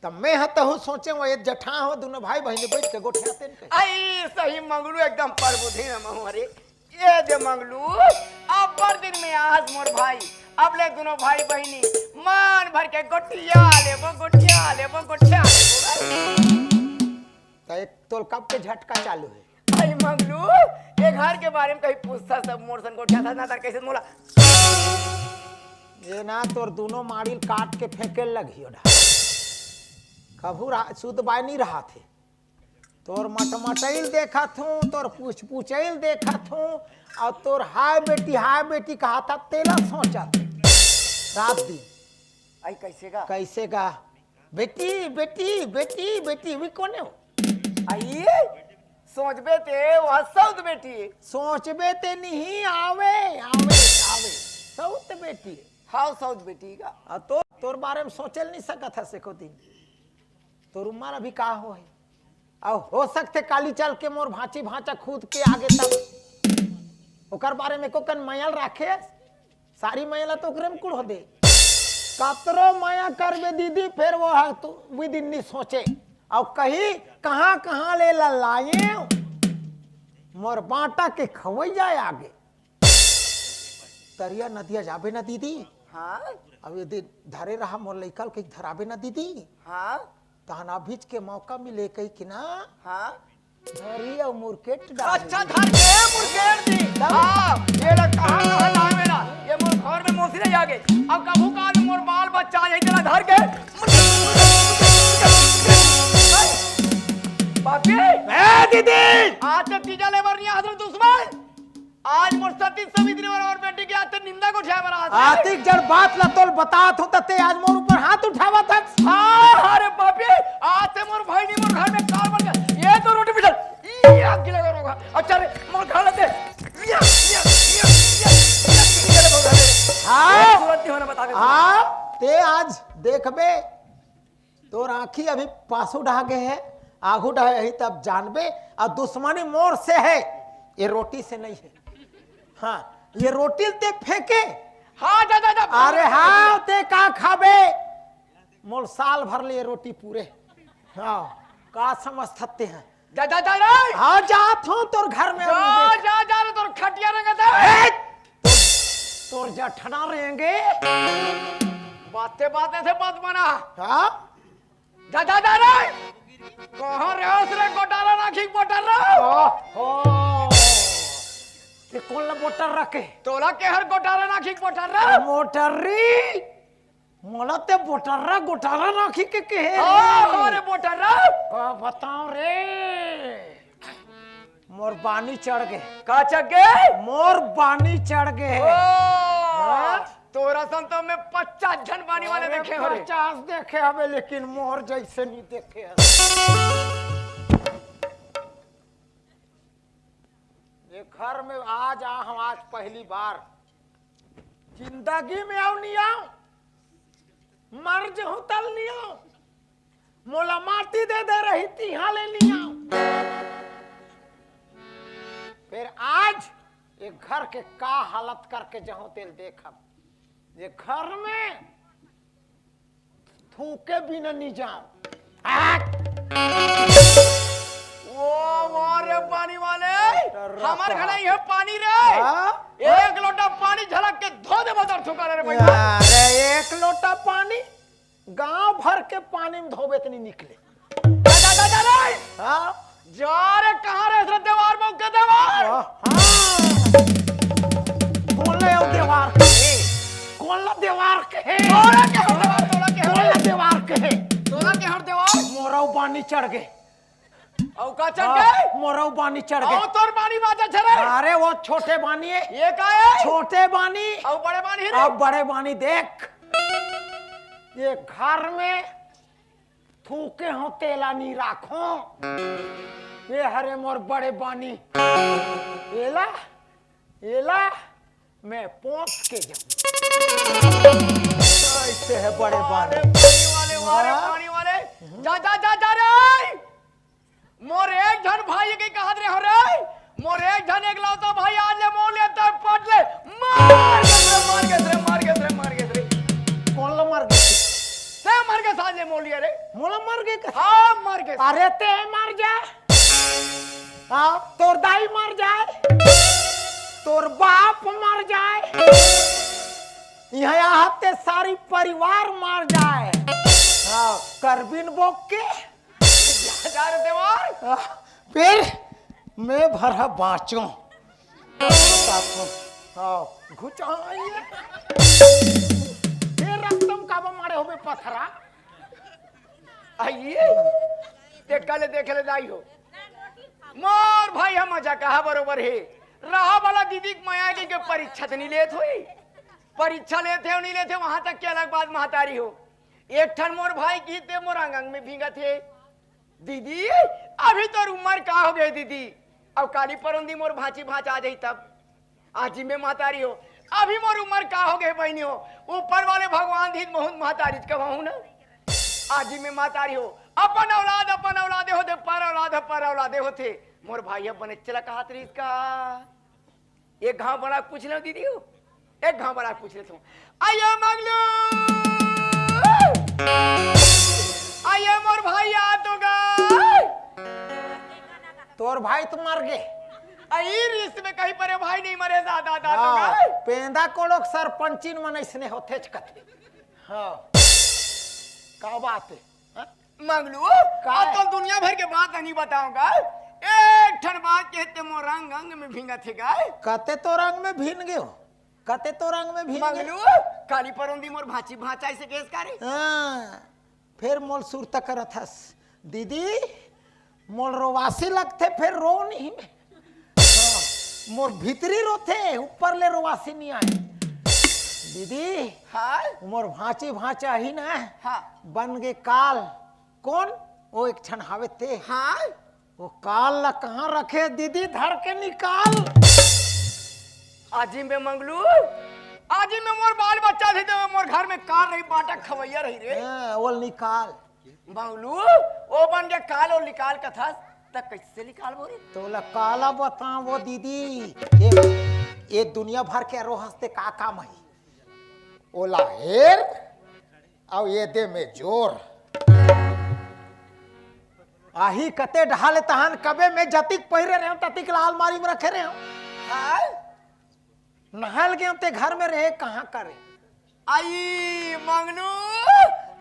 त मैं ह तहु सोचे, वो एक जठा हो, दोनों भाई बहिनी बैठ के गोठियाते न कहे। आई सही मंगलू एकदम प्रबुद्धि न महु। अरे, ये दे मंगलू, अब्बड़ दिन में आज मोर भाई, अब ले दोनों भाई बहिनी मन भर के गोठिया लेबो, गोठिया लेबो, गोठिया लेबो। त एक तोल कब के झटका चालू है? आई मंगलू, ये घर के बारे में कहीं पूछता सब मोर सन गोठिया था ना, तर कैसे मोला ये ना तोर दूनों माड़ील काट के फेंके लगही ओढ़ा। कभू रा-, सुध बाय नहीं रहा थे। तोर मटमटैल देखत हूँ, तोर पूछ पूछैल देखत हूँ, और तोर हाय बेटी, हाय बेटी कहा था, तेला सोचत रात दिन। आई कैसे का? कैसे का? बेटी, बेटी, बेटी, बेटी, भी कोने हो? आई सोचबे ते, वह सौत बेटी। सोचबे ते नहीं, आवे, आवे, आवे। सौत बेटी। हाँ, सौत बेटी का। आ तो तोर बारे में सोचल नहीं सकत है, से को दिन। तोर उम्र अभी का हो है? अब हो सकथे काली चल के मोर भांची भांचा खुद के आगे तब ओकर बारे में एको कन मया ल राखे, सारी मया ला तो ओकरे में कुल हो दे। कतरो मया करबे दीदी, फेर वो ह तो विदिन नी सोचे। अउ कही कहाँ कहाँ ले ला लाए मोर बांटा के खवैया आगे। तरिया नदिया जाबे ना दीदी। हाँ। अब ये दे धरे रहा मोर लइका ल कहीं धराबे ना दीदी। हाँ। तहन अभीच के मौका मिले कही कि ना। हाँ। धरी अउ मुरकेट डाल अच्छा दीदी। धर के मुरकेट दी। तब? हाँ, ये ला कहाँ कहाँ लावे ना। ये मोर घर में मोसरे आ गए। अब कभू काल मोर बाल बच्चा आ जाए तेला धर के। बापी। ए दीदी। आज तो तीजा लेबर नहीं हजरत दुश्मन। आज मोर सती सवित्री बर अउ बेटी के आते निंदा को उठाए बर आते। आतिक जड़ बात ला तोल बतात हो तते आज मोर ऊपर हाथ उठावत हस। हाँ, अरे बापी, आज से मोर भाई नहीं मोर घर में काल बन गया। ये तो रोटी बिछल, ये आग गिला करोगा। अच्छा रे, मोर घर लेते। ये, ये, ये, ये, ये, ये, ये, ये, हाँ। तुरंत नहीं होना बता के। हाँ, ते आज देखबे। तोर आँखी अभी पासू डहा गे हे, आगू डहा ही तब जानबे। अउ दुश्मनी मोर से हे, ये रोटी से नहीं हे। हाँ, ये रोटी ते फेंके। हाँ, जा, जा, जा। अरे हाँ, ते का खाबे? मोर साल भर ले रोटी पूरे। हाँ, का समझ थते हैं? जा, जा, जा रे। हाँ, जात हूँ तोर घर में। जा, जा, जा रे, तोर खटिया रेंगे दे। ए! तोर जठना रेंगे। बाते बाते से बात बना। हाँ? जा, जा, जा रे। कहाँ रे हस रे गोटारा नाखी गोटारा? ओहो। ते कोन ला बोटर रखे? तोला के हर गोटारा नाखी गोटारा? मोटरी। मोला ते बोटर्रा गोटारा राखी के कहे हाँ, रे। हाँ रे बोटर्रा। का बताओ रे, मोर बानी चढ़ गे। का चढ़ गे? मोर बानी चढ़ गे। ओ, हाँ? तोरा सन तो मैं पचास झन बानी वाले अरे देखे हो रे। पचास देखे हवे, लेकिन मोर जैसे नहीं देखे हवे। ये घर में आज आ हम आज पहली बार जिंदगी में आओ नहीं आओ, मर जहूं तल नहीं आओ, मोला माटी दे दे रही तिहा ले नहीं आओ। फिर आज ये घर के का हालत करके जहूं तेल देखब। ये घर में थूके बिना नहीं जाओ। ओ, वाह रे पानी वाले, डर्रा हमार कहाँ? घना ये पानी रे। हाँ? एक लोटा पानी झलक के धो दे बदर थूका रे भैया। अरे, एक लोटा पानी गांव भर के पानी में धोबे त नहीं निकले। जा, जा, जा, जा रे। हाँ? जा रे, कहाँ रे, रे देवार में के देवार? हाँ, हाँ। कौन ले आओ देवार के? कौन ला देवार के? तोरा के हर देवार, तोरा के हर। कौन ला देवार के? तोरा के हर देवार? मोरऊ बानी चढ़ गए। औ का चढ़ हाँ, गए? मोरऊ बानी चढ़ गए। औ तोर बानी बाजा छरे। अरे वो छोटे बानी है। ये का है? छोटे बानी। औ बड़े बानी है रे? अब बड़े बानी देख। ये घर में थूके हो तेला नी राखो। ये हरे मोर बड़े बानी। एला, एला मैं पोंछ के जाऊं। ऐसे है बड़े बानी। अरे पानी वाले, अरे हाँ? पानी वाले। जा, जा, जा, जा रे। मोर एक झन भाई के कहत रहे हो रे। मोर एक झन एकलौता भाई आज ले मोर ले तर पट ले। मार के रे, मार के रे, मार के रे, मार के रे। कौन ला मार गए? ते मर के साथ ले मोर लिया रे। मोला मर गए का? हाँ, मर के। अरे ते मर जा। हाँ, तोर दाई मर जाए, तोर बाप मर जाए, यहाँ, यहाँ ते सारी परिवार मर जाए। हाँ, करबिन बोक के। जा रे देवार। हाँ, फिर मैं भरा बाँचो। हाँ, घुचाइए। अब मारे होबे पथरा। आइए, देख ले, देख ले दाई हो। मोर भाई ह मजा कहा बरोबर हे। रहा वाला दीदी के मया के, के परीक्षा त नहीं लेत होई। परीक्षा लेत हे, नहीं लेत हे, वहां तक के अलग बात महतारी हो। एक ठन मोर भाई की ते मोर अंग अंग में भींगत हे। दीदी, अभी तोर उम्र का हो गए दीदी? अब काली परोंदी मोर भांची भांच आ जाई तब। आजी में महतारी हो, अभी मोर उम्र का हो गए बहनी हो? ऊपर वाले भगवान धीत महूं महतारी कमाहूं ना। आजी में महतारी हो, अपन औलाद, अपन औलादे होथे, पर औलाद, पर औलादे होथे। मोर भाई अब बने चला कहत रहिस का। एक घाव बड़ा पूछ लो दीदी हो, एक घाव बड़ा पूछ लेता हूँ। आइए मंगलू, आइए मोर भाई आ तो गए। तोर भाई तो मर गे। आई रिश्त में कहीं परे भाई नहीं मरे, ज्यादा दा तो हाँ, गए। पेंदा कोड़ोक सरपंचिन मन इसने होथे कथे। हाँ, का बात है? हाँ? मंगलू, का अब है? तो दुनिया भर के बात नहीं बताऊंगा। एक ठन बात कहते मोर अंग अंग में भींगत हे गाय। कते तोर अंग में भींग गयो? कते तोर अंग में भींग गयो? मंगलू, काली परोंदी मोर भांची भांचा ऐसे केस करे। हाँ, फिर मोल सुरता करत हस। दीदी, मोल रोवासी लगथे, फिर रो नहीं मैं। हाँ, मोर भीतरी रोथे, ऊपर ले रोवासी नहीं आए। दीदी, हाँ? मोर भांची भांचा ही ना, हाँ। बन गे काल। कौन? वो एक ठन हावे ते। हाँ? वो काल ला कहाँ रखे दीदी, धर के निकाल। आजी में मंगलू, आजी में मोर बाल बच्चा थे तो मोर घर में काल रही, बांटा खवैया रही रे। हाँ, वो निकाल। मंगलू, ओ बन के काल ओ निकाल कथस, त कैसे निकाल बोरे? तोला काला बताओ वो दीदी, ये, ये दुनिया भर के रोहस ते का काम है? ओला हेर, अउ ये दे में जोर। आही कते ढाले तहन कबे में जतिक पहिरे रहे, ततिक ला अलमारी में रखे रहे। हाँ? नहाल गए ते घर में रहे, कहाँ करे? आई मंगनू,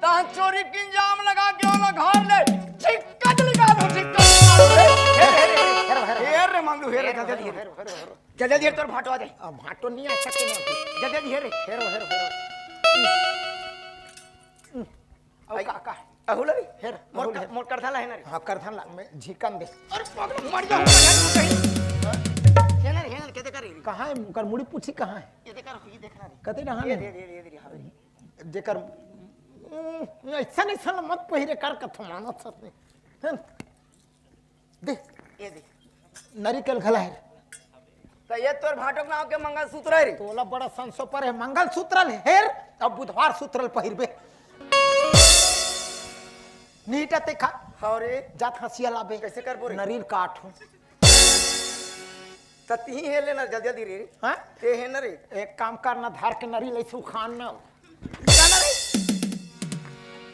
तहन चोरी के इंजाम लगा के ओला घर ले छिक्कत निकाल दो, छिक्कत निकाल दो। हेर, हेर, हेर, हेर, हेर, हेर, हेर रे मंगनू, हेर रे, हेर, जल्दी, हेर, जल्दी, हेर, हेर, हेर, हेर, हेर। जल्दी, जल्दी, हेर तोर भाटो आ जाए। जल्दी, जल्दी, हेर रे। हेरो, हेरो, हेरो। अउ आई, का, का? अहू ला भी? हेर, मोर अहू क-, हेर। मोर करधन ला हे ना रे? हाँ, करधन ला, मैं झिकन दे। अरे, पागल, मर जाऊंगा यार, तू कहीं। हे ना रे, हे ना रे, के देकर रे? कहाँ है? ओकर मुड़ी पूछी कहाँ है? ये देकर, ये देखना रे। कते डहान ये है? दे, दे, दे, दे, हाँ रे। जेकर, उम, ऐसा नहीं सन मत पहिरे कर कथो मानत सत नहीं। हैं? दे। ये दे। नरिकल घला हेर। तो ये तोर भाटो के नाव के मंगलसूत्र है रे। तोला बड़ा संसो पर है, मंगलसूत्र ल हेर, अब बुधवार सूत्र ल पहिरबे। नीटा ते खा। हाँ रे। जात हंसिया लाबे। कैसे करबो रे? नरील काट हूँ। त तिही हे लेना, जल्दी जल्दी रे। हाँ? ते हे ना रे। एक काम कर ना, धार के नरील ऐसे उखान ना। जाना रे।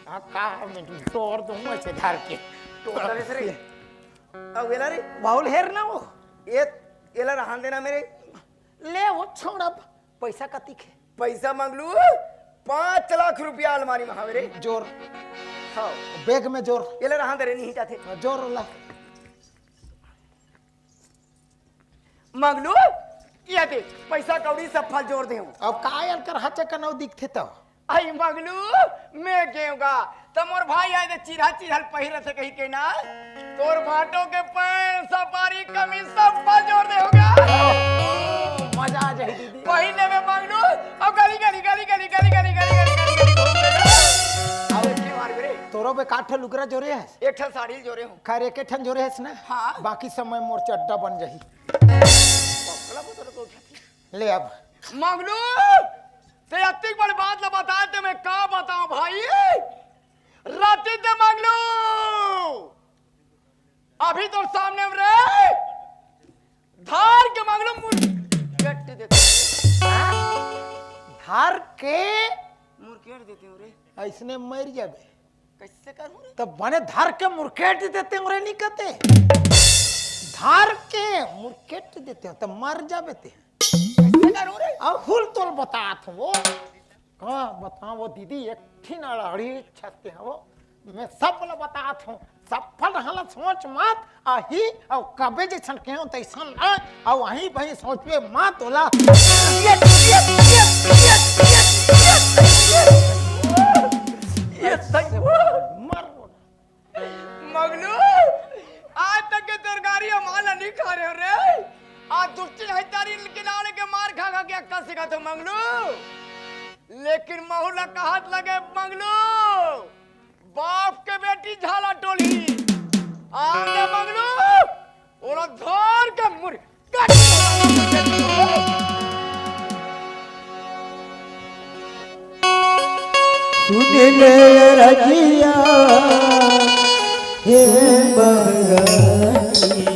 हाँ, का मैं तोड़ दूँ ऐसे धार के। तोड़ दे रे। अब एला रे। बाहुल हेर ना वो। ये, एला रहन देना मेरे। ले वो छोड़ अब। पैसा कतिक हे? पैसा मंगलू, पाँच लाख रुपया अलमारी में हवे रे। जोर। हाँ। बैग में जोर। एला रहन दे रे, नहीं जाते। हाँ, जोर ला। मंगलू, ये दे, पैसा कौड़ी सब फल जोर दे हूँ। अब का यार कर हचे कनौ दिखथे तो? आई मंगलू, मैं गेंव गा, त मोर भाई आए दे चिरहा चिरहा ल पहिरत हे कही के ना, तोर भाटो के पैंट, सपारी, कमीज सब फल जोर दे हूँ गा। मजा आ जाए दीदी। पहिर लेबे मंगलू, अब गली गली, गली गली, गली गली, गली गली, गली गली घूम ले। अब एक मार रे। तोरो बे काठ लुगरा जोरे है? एक ठन साड़ी जोरे हूँ। खैर, एक ठन जोरे हस ना? हाँ। बाकी समय मोर चड्डा बन जाही। पकड़ा बोतल को उठा। ले अब। मंगलू, ते अतिक बड़ बात ला बता, ते मैं का बताऊं भाई? राती ते मंगलू, अभी तो सामने में रे, धार के मंगलू मुड़ कट देते। हाँ? धार के? मुड़ कट देते हो रे। ऐसने मर जाबे। कैसे करूं रे? तो बने धार के मुरकेट देते हो रे, नहीं कहते? धार के मुरकेट देते हो, तो मर जाबे ते। कैसे करूं रे? अब हुल तोल बतात हो वो। हाँ, बताओ वो दीदी, एक ठिन अड़ाड़ी छसते हो। मैं सब ला बतात हूँ, सफल रहला सोच मत, अही, अउ कबे जैसन केहो तैसन रह, अउ अही बही सोचबे मत ओला। ये, ये, ये, ये, ये, ये, ये। ये सही। मर। मंगलू, आज तक के तोर गारी हम आला नहीं खा रहे हो रे। आज दुष्टिन है तारी के नाले के मार खा खा के अक्कल सिखा तो मंगलू। लेकिन महू ला कहत लगे मंगलू, बाप के बेटी झाला टोली। आगे मंगलू, ओला धर के मुर कट। सुन ले रजिया हे बंगाली।